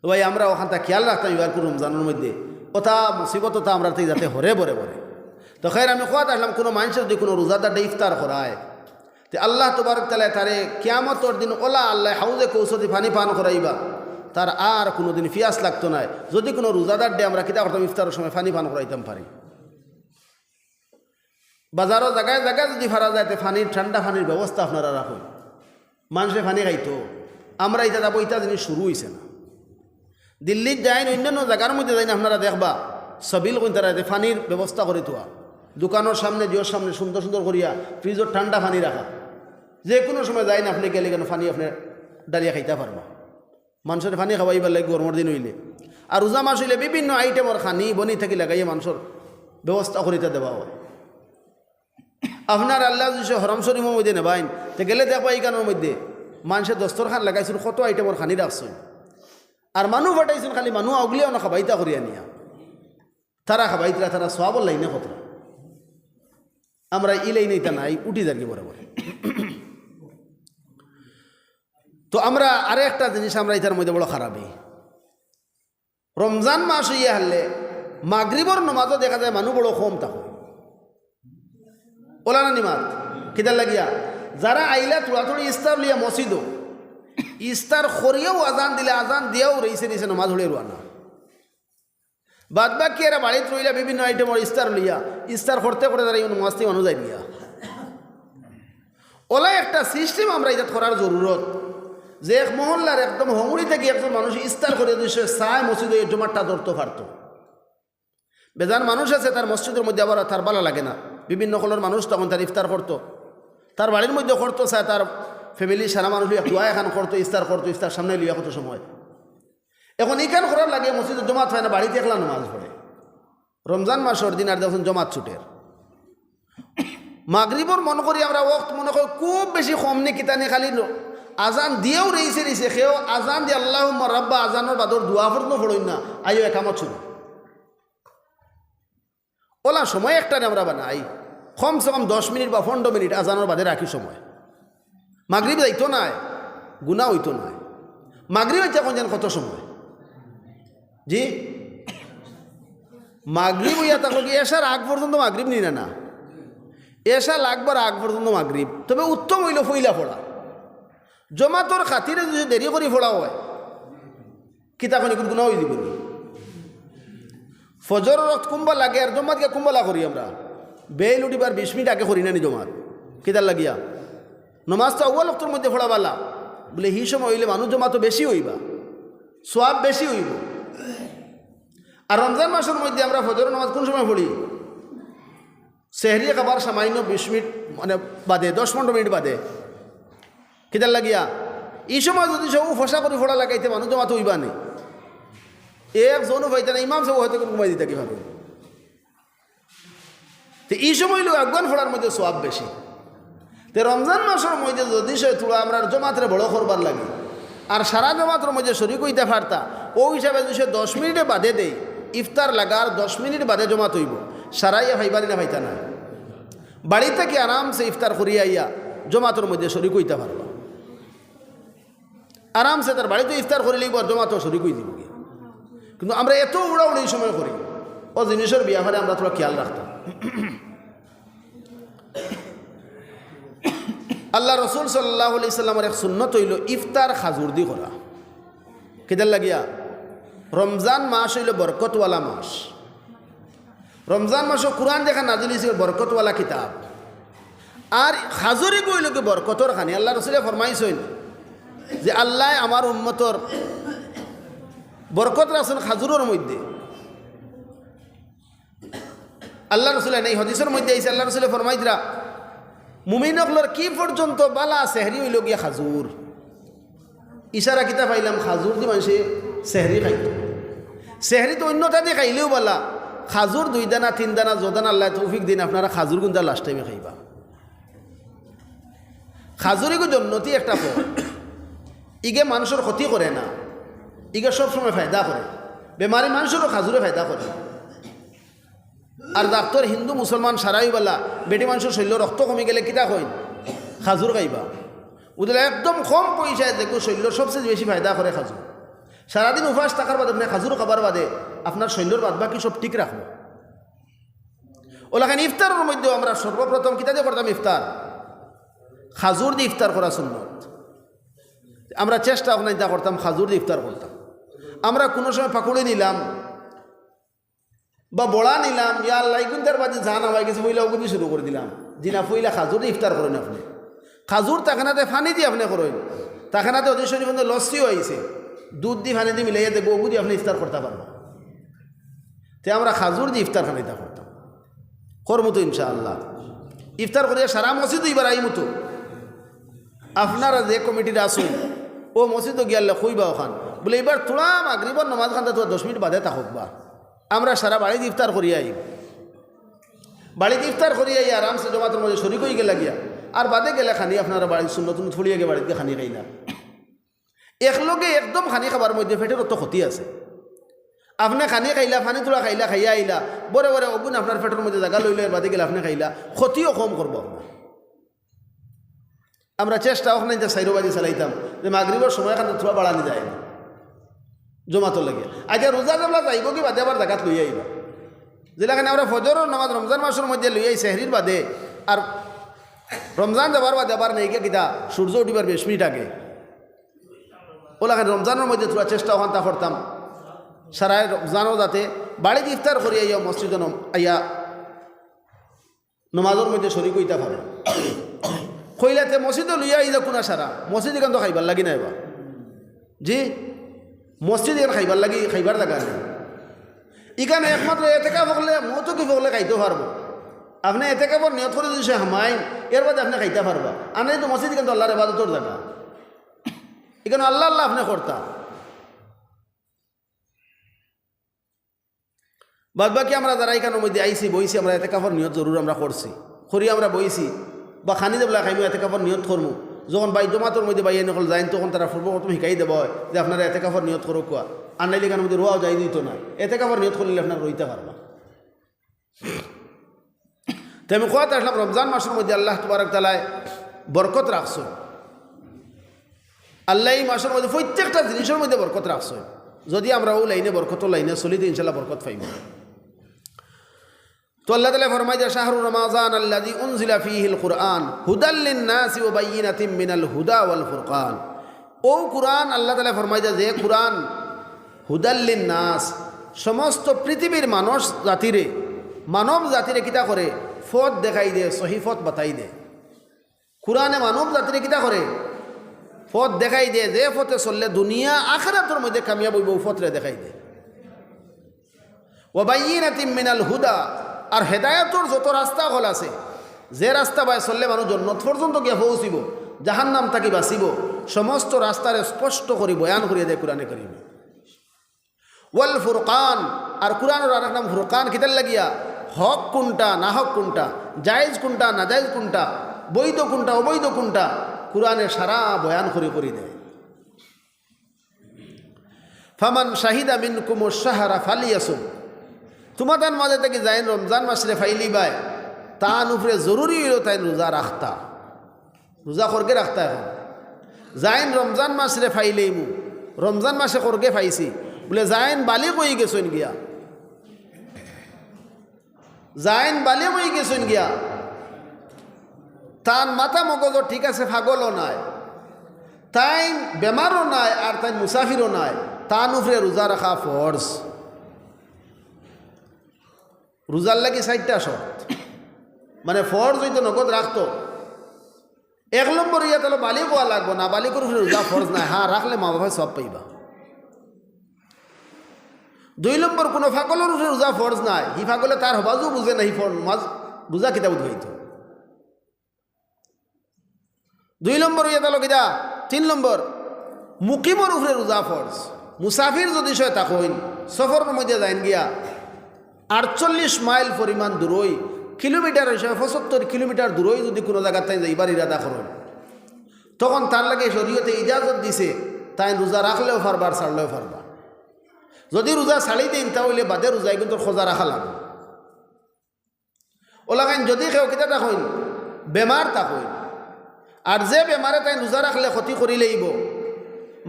তো ভাই, আমরা ওখানটা খেয়াল রাখতাম, এবার কোন রমজানের মধ্যে ওটা মুসিবত ওটা আমরা তাই যাতে হরে বরে বরে। তো খৈর, আমি কওয়াত আসলাম, কোনো মানুষের যদি কোনো রোজাদার ইফতার করায়, তে আল্লাহ তবারক তাআলা তারে কিয়ামতর দিন ওলা আল্লাহ হাউজে কৌসরদি পানি পান করাইবা, তার আর কোনোদিন পিয়াস লাগতো নায়। যদি কোনো রোজাদার ডে আমরা কিতা করতাম, ইফতারের সময় পানি পান করাইতাম পারি। বাজারও জাগায় জাগায় যদি ফারা যায়, তে পানির, ঠান্ডা পানির ব্যবস্থা আপনারা রাখুন। মানুষে পানি খাইতো, আমরা ইটা যাবো, ইটা জিনিস শুরু হইছে না। দিল্লিত যাইন, অন্যান্য জাগার মধ্যে যাইন, আপনারা দেখবা, সবিল কইন তারা এতে পানির ব্যবস্থা করে থোয়া। দোকানের সামনে, জিওর সামনে সুন্দর সুন্দর করিয়া ফ্রিজর ঠান্ডা পানি রাখা। যে কোনো সময় যাইন, আপনি গেলে কেন পানি আপনি ডালিয়া খাইতা পারবা। মানুষরে পানি খাওয়াইবার লাগি গরমর দিন হইলে। আর রোজা মাস হইলে বিভিন্ন আইটেমর খানি বনি থাকি লাগাইয়া মানুষর ব্যবস্থা করিতা দেওয়া হয়। আপনার আল্লাহ যদি সে হরম শরীফর মধ্যে নেবাইন, তে গেলে দেখবা এইখানোর মধ্যে মানুষে দস্তরখান লাগাইছইন, কত আইটেমর খানি রাখছইন। আর মানু পাঠাইছইন, খালি মানু আউগলিয়া না খাবাইতা করিয়া নিয়া। তারা খাবাইতরা, তারা সওয়াবর লাইনে কতরা। আমরা ই লাইনে ইতা নাই, উঠি যারগি বরাবর। তো আমরা আরে একটা জিনিস আমরা ইতার মধ্যে বড় খারাপি। রমজান মাস হইয়া হারলে মাগরিবর নমাজও দেখা যায় মানু বড় কম থাকে। ওলানা নিমাত, কিতার লাগিয়া? যারা আইলা থুড়া থুড়ি ইস্তার লইয়া মসজিদও, ইস্তার করিয়াও আজান দিলে, আজান দিয়াও রইছে রইছে নমাজ হলে রুয়ানা। বাদ বাকি এরা বাড়িত রইলা বিভিন্ন আইটেমর ইস্তার লইয়া, ইস্তার করতে করতে তারা ইউন মাস্তি মানুষ যাই দিয়া। ওলা একটা সিস্টেম আমরা ইজাত করার জরুরত, যে এক মহল্লার একদম হমুড়ি থাকি একজন মানুষ ইস্তার করে দিছে, চায় মসজিদে জমাতটা ধরতে পারতো। বেজান মানুষ আছে তার মসজিদর মধ্যে আবার তার ভালা লাগে না, বিভিন্ন হকলর মানুষ তখন তার ইফতার করতো, তার বাড়ির মধ্যে করতো চায়, তার ফ্যামিলির সারা মানুষ লইয়া দোয়া এখান করতো, ইস্তার করতো, ইস্তার সামনে লইয়া কত সময়। এখন ইখান করার লাগে মসজিদে জমাত হয় না, বাড়িতে একলা নমাজ পড়ে। রমজান মাসর দিন আর যখন জমাত ছুটের, মাগরিবর মনে করি আমরা ওয়াক্ত মনে করি খুব বেশি কম নি, কিতানি খালি ন-, আজান দিয়াও রইছে রইছে, কেউ আজান দিয়ে আল্লাহুম্মা রাব্বা আজানর বাদর দোয়া পর্যন্ত পড়ইন না, আইও একামত শুরু। ওলা সময় একটারে আমরা বানাই, কমসে কম দশ মিনিট বা পনেরো মিনিট আজানর বাদে রাখি সময়। মাগরিব যাইতো নায়, গুনা হইতো নায়। মাগরিব হইতে এখন যেন কত সময়? জি, মাগরিব হইয়া থাকো কি এশার আগ পর্যন্ত মাগরিব নি না? না, এশা লাগবার আগ পর্যন্ত মাগরিব। তবে উত্তম হইল পইলা পড়া। জমাতর খাতিরে যদি দেরি করি পড়া হয়, কিতা কইন, গুনা হয়ে দিব নি? ফজর রক্ত কুম্বা লাগে আর জমাত গিয়া কুম্বালা করি আমরা। বেইল উঠিবার বিশ মিনিট আগে করি না নি জমাত? কিতার লাগিয়া? নমাজ তো আউয়াল ওয়াক্তর মধ্যে পড়া বালা। বলে, হি সময় হইলে মানুষ জমাত বেশি হইবা, সওয়াব বেশি হইব। আর রমজান মাসর মধ্যে আমরা ফজর নামাজ কোন সময় পড়ি? সেহরি খাবার সামান্য বিশ মিনিট, মানে, বাদে, দশ পনেরো মিনিট বাদে। কিতার লাগিয়া? ই সময় যদি সব ফসা করি ফোড়া লাগাইতে মানুষ জমাত হইবা নি। একজনও পাইতা না, ইমাম সাহেব হয়তো কোনো ঘুমাই দিতা কিভাবে? তো ই সময় লোক আগুয়ান ফোড়ার মধ্যে সওয়াব বেশি। তে রমজান মাসর মধ্যে যদি সে থুড়া আমরা জমাতরে বড় করবার লাগি, আর সারা জমাতর মধ্যে শরিক অইতা পারতা, অউ হিসাবে যদি সে দশ মিনিটে বাদে দেয়, ইফতার লাগার দশ মিনিট বাদে জমাত অইবো, সারাইয়া পাইবা নি না পাইতা নায়? বাড়ি থাকি আরামসে ইফতার করিয়া আইয়া জমাতর মধ্যে শরিক অইতা পারবা। আরামসে তার বাড়িত ইফতার করি লইবো আর জমাতো শরিক অই দিবো গিয়া। কিন্তু আমরা এত উড়াউড়ি সময় করি, অউ জিনিসর ব্যাপারে আমরা থুড়া খিয়াল রাখতাম। আল্লার রসুল সাল্লাল্লাহু আলাইহি সাল্লামর এক সুন্নত অইলো ইফতার খাজুর দি করা। কিতার লাগিয়া? রমজান মাস অইলো বরকতওয়ালা মাস। রমজান মাসো কুরআন যেখান নাজিল অইছে, বরকতওয়ালা কিতাব। আর খাজুর ইগু অইলো গি বরকতর খানি। আল্লার রসুলে ফরমাইছইন যে, "আল্লায় আমার উম্মতর বরকত রাখছইন খাজুরর মধ্যে।" আল্লার রসুলে, এই হাদিসর মধ্যে আইছে, আল্লার রসুলে ফরমাইতরা, "মুমিন অকলর কি পর্যন্ত বালা সেহরি অইলো গিয়া খাজুর।" ইশারা কিতা পাইলাম? খাজুর দি মানষে সেহরি খাইতো। সেহরি তো অইন্যতা দি খাইলেও বালা, খাজুর দুই দানা, তিন দানা, যদানা আল্লায় তৌফিক দিন, আপনারা খাজুর গুনতা লাস্ট টাইমে খাইবা। খাজুর ইগু জন্নতি একটা ফল। ইগে মানষর ক্ষতি করে না, ইগে সবসময় ফায়দা করে। বেমারি মানষরও খাজুরে ফায়দা করে। আর ডাক্তর হিন্দু মুসলমান সারাই বালা, বেটি মানষর শরীলো রক্ত কমি গেলে কিতা কইন? খাজুর খাইবা। অউ দিলে একদম কম পয়সায় যেগু শরীলো সবচেয়ে বেশি ফায়দা করে খাজুর। সারাদিন উপাস থাকার বাদে আপনে খাজুর খাবার বাদে আপনার শরীলর বাদ বাকি সব ঠিক রাখবো। অলাখান ইফতারর মধ্যেও আমরা সর্বপ্রথম কিতা দি করতাম ইফতার? খাজুর দি ইফতার করা সুন্নত। আমরা চেষ্টা অখন ইতা করতাম, খাজুর দি ইফতার করতাম। আমরা কুনু সময় পাকুড়ি নিলাম, বা বড়া নিলাম, ইয়া আল্লাহ, ইগুনতার বাদে জান অই গেছে, পয়লা অগুদি শুরু করি দিলাম। জি না, পয়লা খাজুর দি ইফতার করইন আপনে। খাজুর থাকেনাতে পানি দি আপনে করইন। থাকেনাতে অদি শরীফ অন্দে লস্যিও আইছে, দুধ দি পানি দি মিলাইয়া দেখবো, অগুদি আপনে ইফতার করতা পারবা। তে আমরা খাজুর দি ইফতার খানিতা করতাম, করমু তো ইনশাআল্লাহ। ইফতার করিয়া সারা মসজিদো ইবার আইমু তো। আপনারা যে কমিটির আছইন, অউ মসজিদো গিয়া আল্লাহ কইবা অখান, বুলে, "ইবার থুড়া মাগরিবর নমাজ খানতা থুড়া দশ মিনিট বাদে থাকউক বা।" আমরা সারা বাড়িত ইফতার করিয়া আইমু। বাড়িত ইফতার করিয়া আইয়া আরামসে জমাতর মধ্যে শরিক অই গেলা গিয়া। আর বাদে গেলে খানি আপনারা বাড়িত সুন্নত টুন্নত পড়িয়া গিয়া বাড়িত গিয়া খানি খাইলা। একলগে একদম খানি খাবার মধ্যে পেটর অত ক্ষতি আছে। আপনে খানি খাইলা, পানি থুড়া খাইলা, খাইয়া আইলা, বরে বরে অগুন আপনার পেটর মধ্যে জাগা লইলো, এর বাদে গেলে আপনে খাইলা, ক্ষতিও কম করবো আপনার। আমরা চেষ্টা অখন ইতা চাইরো বাজি চালাইতাম যে মাগরিবর সময় খান থুড়া বাড়ানি যায় না জমাতর লাগি। আচ্ছা, রোজা যেবলা যাইবো গি বাদে আবার জাগাত লইয়া আইবা। যেলাখান আমরা ফজরর নামাজ রমজান মাসর মধ্যে লইয়া আই সেহরির বাদে, আর রমজান যাবার বাদে আবার নেই গিয়া কিতা সূর্য উঠিবার বিশ মিনিট আগে। অলাখান রমজানর মধ্যে থুড়া চেষ্টা অখানতা করতাম, সারা রমজানও যাতে বাড়িত ইফতার করি আইয়া মসজিদো নম-, আইয়া নমাজর মধ্যে শরিক অইতা পারে। কইলা তে মসজিদো লইয়া আইয়া কুনা সারা, মসজিদ ইখান তো খাইবার লাগি নায় বা। জি, মসজিদ ইখান খাইবার লাগি, খাইবার জাগা নাই। ইখান একমাত্র এতেকাফ অকলে, মুতকিফ অকলে খাইতো পারবো। আপনে এতেকাফর নিয়ত করি যদি সে হামাইন, এর বাদে আপনে খাইতা পারবা। আর নাইলে তো মসজিদ ইখান তো আল্লার ইবাদতর জাগা। ইখান আল্লাহ আল্লাহ আপনে করতা। বাদ বাকি আমরা যারা ইখানর মধ্যে আইছি, বইছি, আমরা এতেকাফর নিয়ত জরুর আমরা করছি। করি আমরা বইছি, বা খানি যেবলা খাইমু এতেকাফর নিয়ত করমু। যখন বাই জমাতর মধ্যে বাইয়াইন অকল যাইন, তখন তারা সর্বপ্রথম হিকাই দেবা অয় যে আপনারা এতেকাফর নিয়ত করউক্কা। আর নাইলে ইখানর মধ্যে রওয়াও জায়েজ অইতো নায়। এতেকাফর নিয়ত করলে আপনারা রইতা পারবা। তে আমি কওয়াত আছলাম, রমজান মাসর মধ্যে আল্লাহ তাবারক তাআলায় বরকত রাখছইন। আল্লায় ই মাসর মধ্যে প্রত্যেকটা জিনিসর মধ্যে বরকত রাখছইন। যদি আমরা অউ লাইনে, বরকতর লাইনে চলি, তে ইনশাআল্লাহ বরকত পাইমু। তো আল্লাহ তাআলায় ফরমাইরা, "শাহরু রমাজান আল্লাযী উনজিলা ফীহিল কুরআন হুদাল লিন-নাসি ওয়া বাইয়িনাতিম মিনাল হুদা ওয়াল ফুরকান।" অউ কুরআন আল্লাহ তাআলায় ফরমাইরা যে কুরআন হুদাল লিন-নাস, সমস্ত পৃথিবীর মানুষ জাতিরে, মানব জাতিরে কিতা করে? পথ দেখাই দে, সহি পথ বাতাই দে। কুরআনে মানব জাতিরে কিতা করে? পথ দেখাই দে, যে পথে চললে দুনিয়া আখিরাতর মধ্যে কামিয়াব অইবো, অউ পথরে দেখাই দে। ওয়া বাইয়িনাতিম মিনাল হুদা, আর হেদায়েতর যত রাস্তা অকল আছে, যে রাস্তা বায় চললে মানুষ জন্নত পর্যন্ত গিয়া পৌঁছিবো, জাহান্নাম থাকি বাঁচিবো, সমস্ত রাস্তারে স্পষ্ট করি বয়ান করিয়া দেয় কুরআনে করিমে। ওয়াল ফুরকান, আর কুরআনর আরেক নাম ফুরকান, কিতার লাগিয়া? হক কুনটা, নাহক কুনটা, জায়েজ কুনটা, নাজায়েজ কুনটা, বৈধ কুনটা, অবৈধ কুনটা, কুরআনে সারা বয়ান করি করি দেয়। ফামান শাহিদা মিনকুমুশ শাহরা ফালিয়াসুম। তুমাতান মাঝে থাকি যাইন রমজান মাসরে ফাইলিবায়, তান উপরে জরুরি অইলো তাইন রোজা রাখতা। রোজা করগে রাখতা অখন। যাইন রমজান মাসরে ফাইলেইমু, রমজান মাসে করগে ফাইছি, বুলে যাইন বালিগ অইগেছইন গিয়া। যাইন বালিগ অইগেছইন গিয়া। তান মাথা মগজও ঠিক আছে, পাগলও নায়, তাইন বেমারও নায়, আর তাইন মুসাফিরও নায়, তান উপরে রোজা রাখা ফরজ। রোজার লাগি চাইরটা শর্ত, মানে ফরজ অইতো নগদ রাখতো। এক নম্বর অইয়া তাইলে বালিগ অওয়া লাগবো, নাবালিগর উপরে রোজা ফরজ নায়, হ্যাঁ রাখলে মা বাবায় সওয়াব পাইবা। দুই নম্বর, কুনু পাগলর উপরে রোজা ফরজ নায়, হি পাগলে তার হবাজও বুঝে না, হি ফর-, মাজ-, রোজা কিতা বুঝাইতো। দুই নম্বর অইয়া গেল কিতা? তিন নম্বর, মুকিমর উপরে রোজা ফরজ। মুসাফির যুদি সে থাকইন, সফরর মধ্যে যাইন গিয়া, আটচল্লিশ মাইল পরিমাণ দূরই, কিলোমিটার হিসাবে পঁচাত্তর কিলোমিটার দূরই যুদি কুনু জাগাত তাইন যাইবার ইরাদা করইন, তখন তার লাগি শরীয়তে ইজাজত দিছে, তাইন রোজা রাখলেও পারবা আর ছাড়লেও পারবা। যুদি রোজা ছাড়ি দেইন, তা অইলে বাদে রোজা ইগুন্তর খোজা রাখা লাগবো। অলাখান যুদি কেউ কিতা থাকইন, বেমার থাকইন, আর যে বেমারে তাইন রোজা রাখলে ক্ষতি করিলাইবো,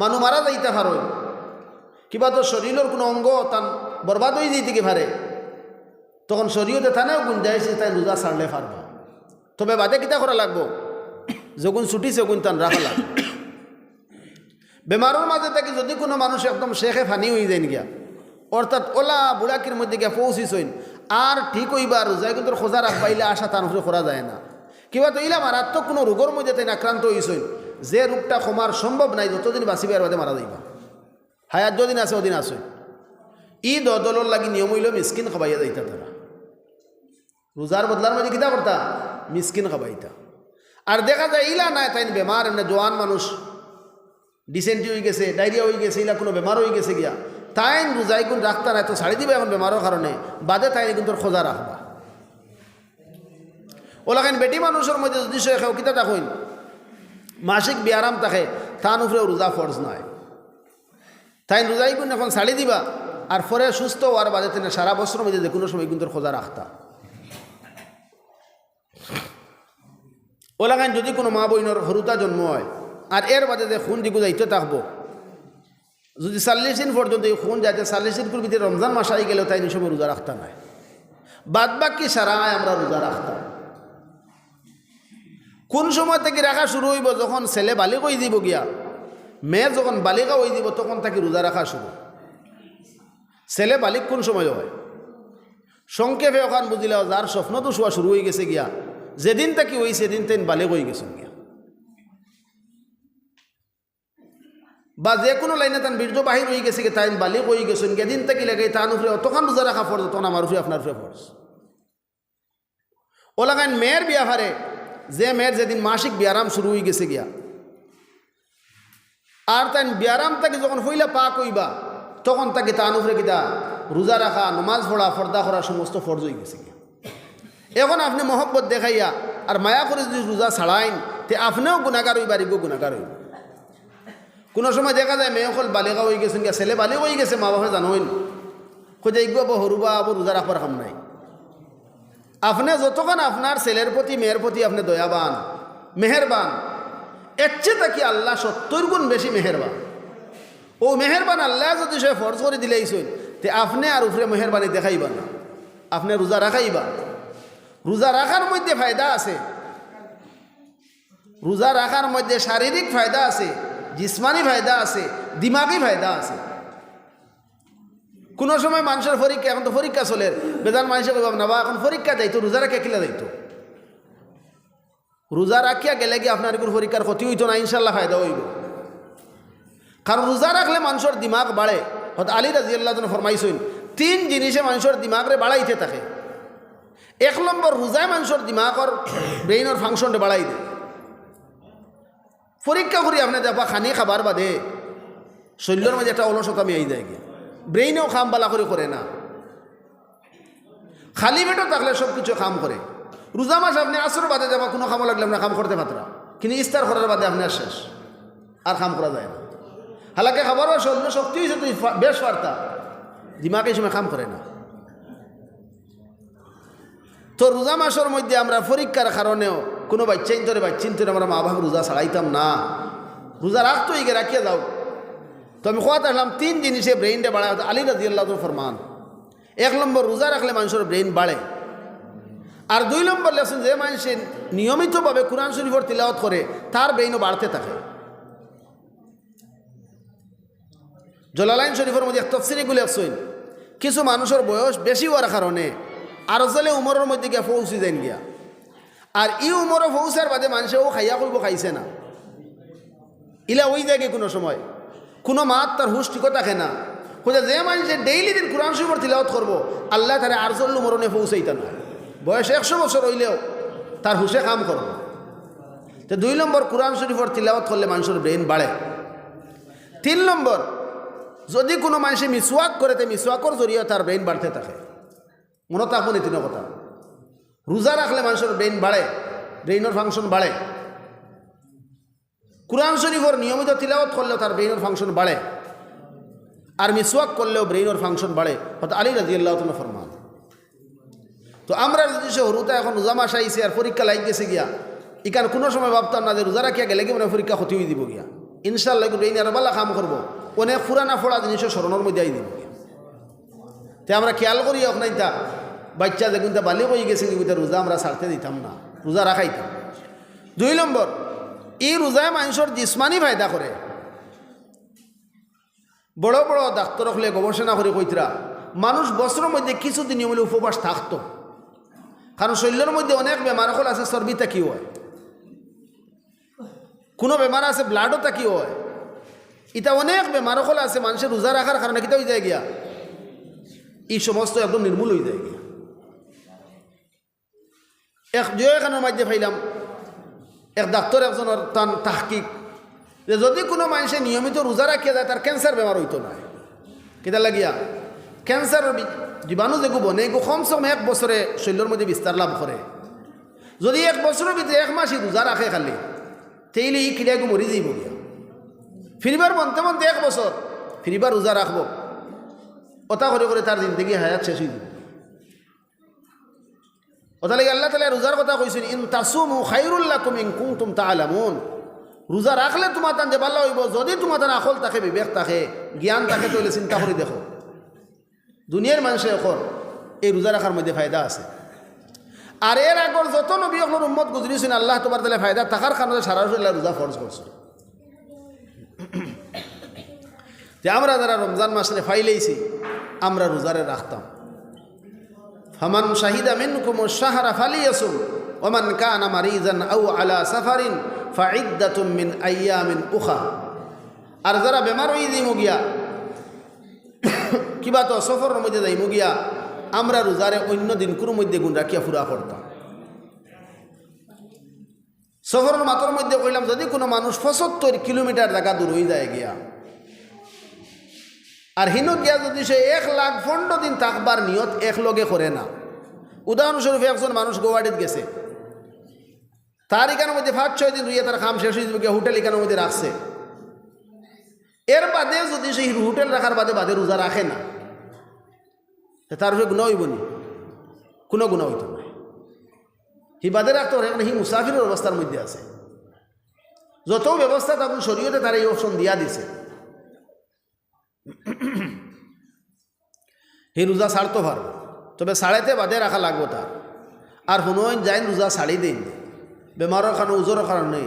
মানুষ মারা যাইতা পারইন, কিবা তো শরীরর কুনু অঙ্গ তান বরবাদ অইযাইতে কি পারে, তখন শরীয়তে তানেও গুঞ্জাইশ আছে, তাইন রোজা ছাড়লে পারবা। তবে বাদে কিতা করা লাগবো? যেগুন ছুটিছে, ওগুন তান রাখা লাগবো। বেমারর মাঝে থাকি যুদি কুনু মানুষ একদম শেখে ফানি অইযাইন গিয়া, অর্থাৎ অলা বুড়াকির মধ্যে গিয়া পৌঁছিছইন, আর ঠিক অইবা, রোজা ইগুন্তর খোজা রাখবা, ইলা আশা তান উপরে করা যায় না। কিবা তো ইলা মারাত্মক কুনু রোগর মধ্যে তাইন আক্রান্ত অইছইন, যে রোগটা কমার সম্ভব নাই, যতদিন বাঁচিবা এর বাদে মারা যাইবা, হায়াত যদিন আছে অদিন আছে। ই দ-, দলর লাগি নিয়ম অইলো মিসকিন খাবাইয়া যাইতা তারা। রোজার বদলার মধ্যে কিতা করতা? মিসকিন খাবাইতা। আর দেখা যায় ইলা নায়, তাইন বেমার, এমনে জোয়ান মানুষ, dysentery অইগেছে, ডায়রিয়া অইগেছে, ইলা কুনু বেমার অইগেছে গিয়া, তাইন রোজা ইগুন রাখতা নায়, তো ছাড়ি দিবা অখন বেমারর কারণে, বাদে তাইন ইগুন্তর খোজা রাখবা। অলাখান বেটি মানুষর মধ্যে যুদি সে কেউ কিতা থাকইন, মাসিক বিয়ারাম থাকে, তান উপরেও রোজা ফরজ নায়। তাইন রোজা ইগুন অখন ছাড়ি দিবা, আর পরে সুস্থ অওয়ার বাদে তাইন সারা বছরর মধ্যে যেকুনু সময় ইগুন্তর খোজা রাখতা। অলাখান যুদি কুনু মা বইনর হুরুতা জন্ম অয়, আর এর বাদে যে খুন দিগু যাইতে থাকবো, যুদি চল্লিশ দিন পর্যন্ত ই খুন যাইতে, চল্লিশ দিনর ভিতরে রমজান মাস আইগেলেও তাইন ই সময় রোজা রাখতা নায়। বাদ বাকি সারায় আমরা রোজা রাখতাম। কুন সময় থাকি রাখা শুরু অইবো? যখন ছেলে বালিগ অইযিবো গিয়া, মেয়ে যখন বালিগা অইযিবো, তখন থাকি রোজা রাখা শুরু। ছেলে বালিগ কুন সময় অয়? সংক্ষেপে অখান বুঝিলাও, যার স্বপ্ন দুষ অওয়া শুরু অইগেছে গিয়া, যেদিন থাকি অইছে, এদিন তাইন বালিগ অইগেছইন গিয়া। বা যেকুনু লাইনে তান বীর্য বাহির অইগেছে গিয়া, তাইন বালিগ অইগেছইন গিয়া, এদিন থাকি লাগাই তান উপরে অতখান রোজা রাখা ফরজ, অতখান আমার উপরে, আপনার উপরে ফরজ। অলাখান মেয়ের বেয়াপারে, যে মেয়ের যেদিন মাসিক বিয়ারাম শুরু অইগেছে গিয়া, আর তাইন বিয়ারাম থাকি যখন পয়লা পাক অইবা, তখন থাকি তান উপরে কিতা? রোজা রাখা, নমাজ পড়া, পর্দা করা সমস্ত ফরজ অইগেছে গিয়া। অখন আপনে মহব্বত দেখাইয়া আর মায়া করি যুদি রোজা ছাড়াইন, তে আপনেও গুনাগার অইবা, ইগু গুনাগার অইবো। কুনু সময় দেখা যায় মেয়ে অকল বালিগা অইগেছইন গিয়া, ছেলে বালিগ অইগেছে, মা বাপে জানইন, কইতা ইগু আবো হুরু বা আবো রোজা রাখবার কাম নাই। আপনে যতখান আপনার ছেলের প্রতি, মেয়ের প্রতি আপনে দয়াবান, মেহেরবান, এর চেয়ে থাকি আল্লাহ সত্তইর গুণ বেশি মেহেরবান। অউ মেহেরবান আল্লায় যুদি সে ফরজ করি দিলাইছইন, তে আপনে আর উপরে মেহেরবানি দেখাইবা না, আপনে রোজা রাখাইবা। রোজা রাখার মধ্যে ফায়দা আছে, রোজা রাখার মধ্যে শারীরিক ফায়দা আছে, জিসমানি ফায়দা আছে, দিমাগি ফায়দা আছে। কুনু সময় মানষর পরীক্ষা, অখন তো পরীক্ষা চলের, বেজান মানষে কইবা, "না বা, অখন পরীক্ষা যাইতো, রোজা রাখিয়া কিলা যাইতো?" রোজা রাখিয়া গেলে কি আপনার ইগুর পরীক্ষার ক্ষতি অইতো না? ইনশাআল্লাহ ফায়দা অইবো। কারণ রোজা রাখলে মানষর দিমাগ বাড়ে। হযরত আলী রাদিয়াল্লাহু আনহু ফরমাইছইন, তিন জিনিসে মানষর দিমাগরে বাড়াইতে থাকে। এক নম্বর, রোজায় মানষর দিমাগর, ব্রেইনর ফাংশনরে বাড়াই দেয়। পরীক্ষা করি আপনে দেখবা, খানি খাবার বাদে শরীলর মাঝে একটা অলসতা মিয়াই যায় গিয়া, ব্রেইনেও কাম বালা করি করে না। খালি পেটো থাকলে সব কিছু কাম করে। রোজা মাস আপনে আসর বাদে দেখবা কুনু কামো লাগলে আপনে কাম করতে পারতরা, কিন্তু ইফতার করার বাদে আপনে আর শেষ, আর কাম করা যায় না। হালাকে খাবার অয়, শরীরো শক্তি অইছে, তুই ফা-, বেশ পারতা। দিমাগ ই সময় কাম করে না। তো রোজা মাসর মধ্যে আমরা পরীক্ষার কারণেও কুনু বাচ্চাইন্তরে, বাচ্চাইন্তরে আমরা মা বাপ রোজা ছাড়াইতাম না। রোজা রাখতো ইগে রাখিয়া যাও। তো আমি কওয়াত আছলাম, তিন জিনিসে ব্রেইনরে বাড়ায়, আলী রাদিয়াল্লাহু আনহু ফরমান। এক নম্বর, রোজা রাখলে মানষর ব্রেইন বাড়ে। আর দুই নম্বর লেখছইন, যে মানষে নিয়মিতভাবে কোরআন শরীফর তিলাওয়াত করে, তার ব্রেইনও বাড়তে থাকে। জালালাইন শরীফর মধ্যে এক তফসিরে ইগু লেখছইন, কিছু মানষর বয়স বেশি অওয়ার কারণে আরজলে উমরর মধ্যে গিয়া পৌঁছি যাইন গিয়া। আর ই উমরো পৌঁছার বাদে মানষে অউ খাইয়া কইবো খাইছে না। ইলা অই যায়গি কুনু সময়। কুনু মাত তার হুশ ঠিকও থাকে না। কইতা যে মানষে ডেইলি দিন কোরআন শরীফর তিলাওয়াত করবো, আল্লায় তারে আরজল উমরো নে পৌঁছাইতা না। বয়স একশো বছর অইলেও তার হুশে কাম করবো। তো দুই নম্বর, কোরআন শরীফর তিলাওয়াত করলে মানষর ব্রেইন বাড়ে। তিন নম্বর, যুদি কুনু মানষে মিসওয়াক করে, তে মিসওয়াকর জরিয়াও তার ব্রেইন বাড়তে থাকে। মনো থাকবো নি তিনো কথা। রোজা রাখলে মানষর ব্রেইন বাড়ে, ব্রেইনর ফাংশন বাড়ে। কোরআন শরীফর নিয়মিত তিলাওয়াত করলেও তার ব্রেইনর ফাংশন বাড়ে, আর মিসওয়াক করলেও ব্রেইনর ফাংশন বাড়ে। হযরত আলী রাদিয়াল্লাহু তাআলা ফরমান। তো আমরা যুদি সে হুরুতা অখন রোজা মাস আইছে আর পরীক্ষা লাগি গেছে গিয়া, ইখান কুনু সময় ভাবতাম না যে রোজা রাখিয়া গেলেগি মনে অয় পরীক্ষা ক্ষতি অই দিবো গিয়া। ইনশাআল্লাহ, ইগু ব্রেইনে আরো ভালা কাম করবো, অনেক পুরানা পড়া জিনিসও স্মরণর মধ্যে আই দিবো গিয়া। তে আমরা খেয়াল করি অখন ইতা, বাচ্চা যেগুইন্তা বালিগ অই গেছে, ইগুইন্তা রোজা আমরা ছাড়তে দিতাম না, রোজা রাখাইতাম। দুই নম্বর, ই রোজায় মানষর জিসমানি ফায়দা করে। বড় বড় ডাক্তর অকলে গবেষণা করি কইতরা, মানুষ বছরর মধ্যে কিছু দিন অইলে উপবাস থাকতো, কারণ শরীলর মধ্যে অনেক বেমার অকল আছে, চর্বি থাকি অয়, কুনু বেমার আছে ব্লাডও থাকি অয়। ইতা অনেক বেমার অকল আছে, মানষে রোজা রাখার কারণে কিতা অই যায় গিয়া, ই সমস্ত একদম নির্মূল অই যায় গিয়া। এক দুই একখানর মাঝে পাইলাম, এক ডাক্তর একজনর তান তাহকিক, যে যুদি কুনু মানষে নিয়মিত রোজা রাখিয়া যায়, তার ক্যান্সার বেমার অইতো নায়। কিতা লাগিয়া? ক্যান্সারর বি-, জীবাণু যেগু বনে, এগু কমসে কম এক বছরে শরীলর মধ্যে বিস্তার লাভ করে। যুদি এক বছরর ভিতরে এক মাসই রোজা রাখে খালি, তেইলে ই কিড়াগু মরি যাইবো গিয়া। ফিরিবার বনতে বনতে এক বছর, ফিরিবার রোজা রাখবো, অতা করি করি তার জিন্দেগি হায়াত শেষ অই যাইবো। অতার লাগি আল্লাহ তাআলায় রোজার কথা কইছইন, "ইন তাসুমু খাইরুল লাকুম ইন কুনতুম তা'লামুন।" রোজা রাখলে তুমার তান যে ভালা অইবো, যুদি তুমার তান আকল থাকে, বিবেক থাকে, জ্ঞান থাকে, তাইলে চিন্তা করি দেখো। দুনিয়ার মানষে অখন এই রোজা রাখার মধ্যে ফায়দা আছে। আর এর আগর যত নবী অকলর উম্মত গুজরিছইন, আল্লাহ তাবারক ওয়া তাআলায় ফায়দা থাকার কারণে সারা শরীল রোজা ফরজ করছইন। তে আমরা যারা রমজান মাসরে পাইলাইছি, আমরা রোজারে রাখতাম। ফামান শাহিদা মিনকুমুশ শাহরা ফালিয়াসুম, ওয়া মান কানা মারিজান আও আলা সাফারিন ফাইদ্দাতুম মিন আইয়ামিন উখার। আর যারা বেমার অই যাইমু গিয়া, কিবা তো সফরর মধ্যে যাইমু গিয়া, আমরা রোজারে অইন্য দিনকুর মধ্যে গুন রাখিয়া পুরা করতাম। সফরর মাতর মধ্যে কইলাম, যুদি কুনু মানুষ পঁচাত্তর কিলোমিটার জাগা দূর অই যায় গিয়া, আর হিনো গিয়া যুদি সে এক লাখ পনরো দিন থাকবার নিয়ত একলগে করে না, উদাহরণস্বরূপ একজন মানুষ গুয়াহাটিত গেছে, তার ইখানর মধ্যে পাঁচ ছয় দিন রইয়া তার কাম শেষ অই যাইবো গিয়া, হোটেল ইখানর মধ্যে রাখছে, এর বাদে যুদি সে হোটেল রাখার বাদে বাদে রোজা রাখে না, তে তার উপরে গুনা অইবো নি? কুনু গুনা অইতো নায়। হি বাদে রাখতো পারে, কারণ হি মুসাফিরর অবস্থার মধ্যে আছে। যত ব্যবস্থা থাকুক, শরীয়তে তারে ই option দিয়া দিছে। হি রোজা ছাড়তো পারবো, তবে ছাড়াইতে বাদে রাখা লাগবো তার। আর হুনইন যাইন রোজা ছাড়ি দেইন, বেমারর কারণে, উজরর কারণে,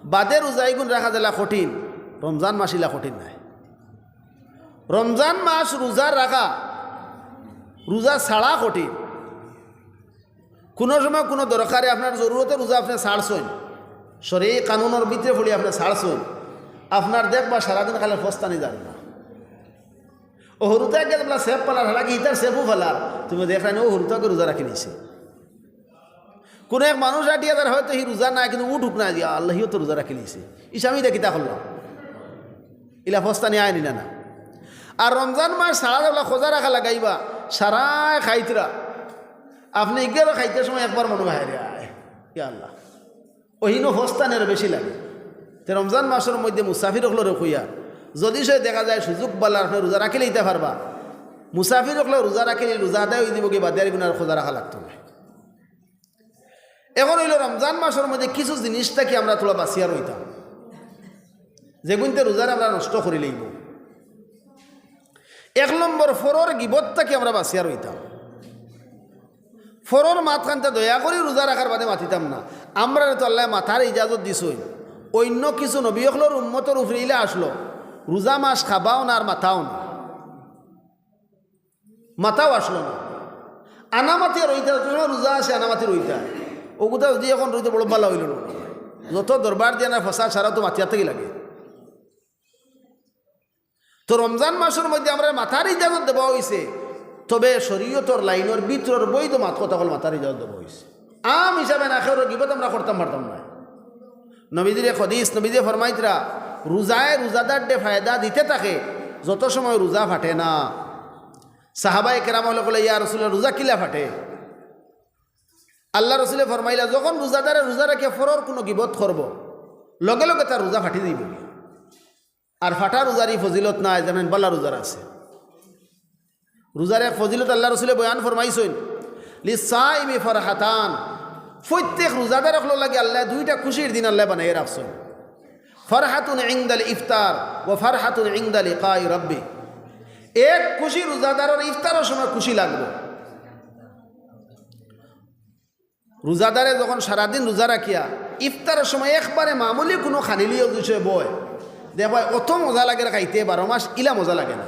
বাদে রোজা ইগুন রাখা যেলা কঠিন, রমজান মাস ইলা কঠিন নায়। রমজান মাস রোজা রাখা, রোজা ছাড়া কঠিন। কুনু সময় কুনু দরকারে আপনার জরুরতে রোজা আপনে ছাড়ছইন, শরয়ী কানুনর ভিতরে পড়ি আপনে ছাড়ছইন, আপনার দেখবা সারাদিন খালি ফস্তানি যার না। অউ হুরুতা গেছে বলা সেফ ফালার, হালাকি ইতার সেফও ফালার, তুমি দেখরায় নি অউ হুরুতা গিয়ে রোজা রাখিলিছে। কুনু এক মানুষ আটিয়া যার, হয়তো হি রোজা নাই, কিন্তু উঠুক না দিয়া, আল্লাহ, হিও তো রোজা রাখিলিছে। ইস, আমি ইতা কিতা করলাম? ইলা ফস্তানি আয় নি না, না? আর রমজান মাস সারা যেবলা খোজা রাখা লাগাইবা, সারায় খাইতরা। আপনে ইগারো খাইতে সময় একবার মনো অয়, "হায়রে আয়, ইয়া আল্লাহ।" অউ হিনো ফস্তানি আরো বেশি লাগে। তে রমজান মাসর মধ্যে মুসাফির অকলরে কইয়া, যদি সে দেখা যায় সুযোগ বালা, আপনে রোজা রাখিলাইতা পারবা, মুসাফির অকলে রোজা রাখিলে রোজা আদায় অইযিবোগি, বাদে আর ইগুন আর রোজা রাখা লাগতো নায়। এখন অইলো রমজান মাসর মধ্যে কিছু জিনিস থাকি আমরা থুড়া বাচিয়া রইতাম, যেগুনতে রোজারে আমরা নষ্ট করিলাইবো। এক নম্বর, ফরর গিবত থাকি আমরা বাচিয়া রইতাম। ফরর মাত খানতা দয়া করি রোজা রাখার বাদে মাতিতাম না। আমরারে তো আল্লায় মাতার ইজাজত দিছইন। অইন্য কিছু নবী অকলর উম্মতর উপরে ইলা আছলো, রোজা মাস খাবাও না আর মাতাও না, মাতাও আছলো না। আনামাতিয়া রইতা, যত সময় রোজা আছে আনামাতি রইতা। অগুতা যদি এখন রইতো বড় বালা অইলো না। যত দরবার দিয়া না ফসাদ সারা তো মাতিয়ার থাকি লাগে। তো রমজান মাসর মধ্যে আমরারে মাতার ইজাজত দেওয়া অইছে, তবে শরীয়তর লাইনর ভিতরর বৈধ মাত কথা অকল মাতার ইজাজত দেওয়া অইছে। আম হিসাবে না কেউর গিবত আমরা করতাম পারতাম নায়। নবীজির এক হাদিস, নবীজিয়ে ফরমাইতরা, রোজায় রোজাদাররে ফায়দা দিতে থাকে যত সময় রোজা ফাটে না। সাহাবায়ে কেরাম অকলে কইলা, "ইয়া রাসূলুল্লাহ, রোজা কিলা ফাটে?" আল্লার রসুলে ফরমাইলা, যখন রোজাদারে রোজা রাখিয়া ফরর কুনু গিবত করবো, লগে লগে তার রোজা ফাটি দিবো। আর ফাটা রোজার ই ফজিলত নাই, যেমন বালা রোজার আছে। রোজার এক ফজিলত আল্লার রসুলে বয়ান ফরমাইছইন, "লিসাইমি ফারহাতান", প্রত্যেক রোজাদার অকলর লাগি আল্লায় দুইটা খুশির দিন আল্লায় বানাইয়া রাখছইন। "ফারহাতুন ইনদাল ইফতার ওয়া ফারহাতুন ইনদা লিকাই রাব্বি।" এক খুশি রোজাদারর ইফতারর সময় খুশি লাগবো। রোজাদারে যখন সারাদিন রোজা রাখিয়া ইফতারর সময় একবারে মামুলি কুনু খানি লইয়া যদি সে বয়, দেখবায় অত মজা লাগে খাইতে, বারো মাস ইলা মজা লাগে না।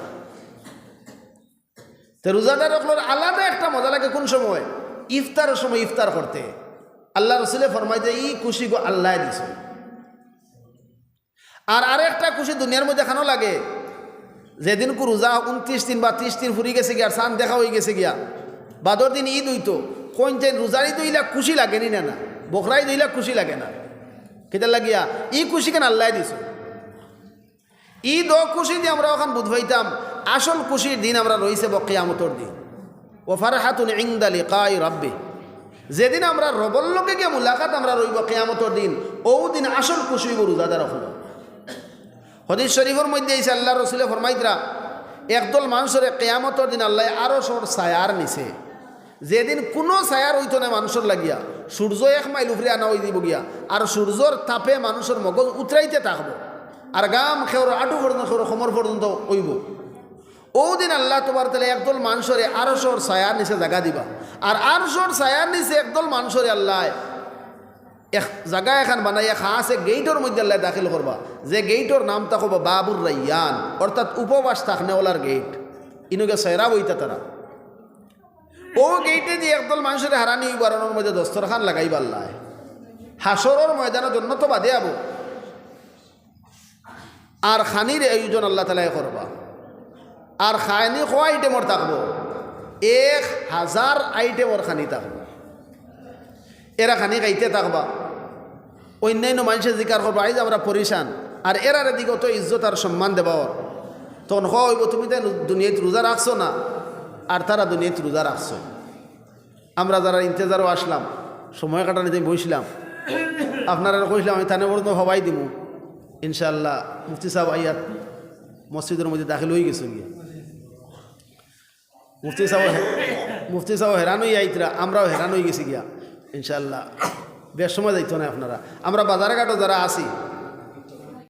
তে রোজাদার অকলর আলাদা একটা মজা লাগে কুন সময়? ইফতারর সময় ইফতার করতে। আল্লার রসুলে ফরমাইতরা, ই খুশিগু আল্লায় দিছইন। আর আরেকটা খুশি দুনিয়ার মধ্যে খানো লাগে, যেদিনকু রোজা ঊনত্রিশ দিন বা ত্রিশ দিন ফুরি গেছে গিয়া, আর চান দেখা অইগেছে গিয়া, বাদর দিন ইদ অইতো, কইন যেন রোজার ইদ অইলা খুশি লাগে নি না? না, বকরা ইদ অইলা খুশি লাগে না? কিতার লাগিয়া? ই খুশি কেন আল্লায় দিছইন। ইদ অউ খুশি দি আমরা অখান বুঝ পাইতাম, আসল খুশির দিন আমরা রইছে ব কিয়ামতর দিন। "ওয়া ফারহাতুন ইনদা লিকাই রাব্বি", যেদিন আমরা রবর লগে গিয়া মুলাকাত আমরা রইবো কিয়ামতর দিন, অউ দিন আসল খুশি অইবো রোজাদার অকলর। হাদিস শরীফর মধ্যে আইছে, আল্লার রসুলে ফরমাইতরা, একদল মানষরে কিয়ামতর দিন আল্লায় আরশর ছায়ার নিচে, যেদিন কুনু ছায়া রইতো নায় মানষর লাগিয়া, সূর্য এক মাইল উপরে আনা অইযিবো গিয়া, আর সূর্যর তাপে মানষর মগজ উতরাইতে থাকবো, আর ঘাম কেউর আটু পর্যন্ত, কেউর কোমর পর্যন্ত অইবো। অউ দিন আল্লাহ তাবারক ওয়া তাআলা একদল মানষরে আরশর ছায়ার নিচে জাগা দিবা। আর আরশর ছায়ার নিচে একদল মানষরে আল্লায় এক জাগা এখান বানাইয়া খাসে গেইটর মধ্যে আল্লায় দাখিল করবা, যে গেইটর নাম থাকবো বাবুর রাইয়ান, অর্থাৎ উপবাস থাকনেওয়ালার গেইট। ইনো গিয়া সয়রা বইতা তারা। অউ গেইটে দি একদল মানষরে হারানি অইবো, আর অনর মধ্যে দস্তরখান লাগাইবা আল্লায়। হাশরর ময়দানো জন্নত বাদে আবো। আর খানির আয়োজন আল্লাহ তাআলায় করবা। আর খানি কয় আইটেমর থাকবো? এক হাজার আইটেমর খানি থাকবো। এরা খানি খাইতে থাকবা। অইন্যাইন্য মানষে জিকার করবা, "আইজ আমরা পরিশান।" আর এরারে দিকে অত ইজ্জত আর সম্মান দেবা অর। তখন কওয়া অইবো, "তুমি তাইন দুনিয়াত রোজা রাখছো না, আর তারা দুনিয়াত রোজা রাখছো।" আমরা যারা ইন্তেজারো আছলাম, সময় কাটানিতে বইছলাম, আপনারারে কইছলাম আমি তানে বড় হবাই দিমু। ইনশাআল্লাহ মুফতি সাব আইয়া মসজিদর মধ্যে দাখিল অইগেছইন গিয়া। মুফতি সাব, মুফতি সাব হেরান অইয়া আইতরা, আমরাও হেরান অইগেছি গিয়া। ইনশাআল্লাহ বেশ সময় যাইতো নায় আপনারা। আমরা বাজারঘাটো যারা আছি,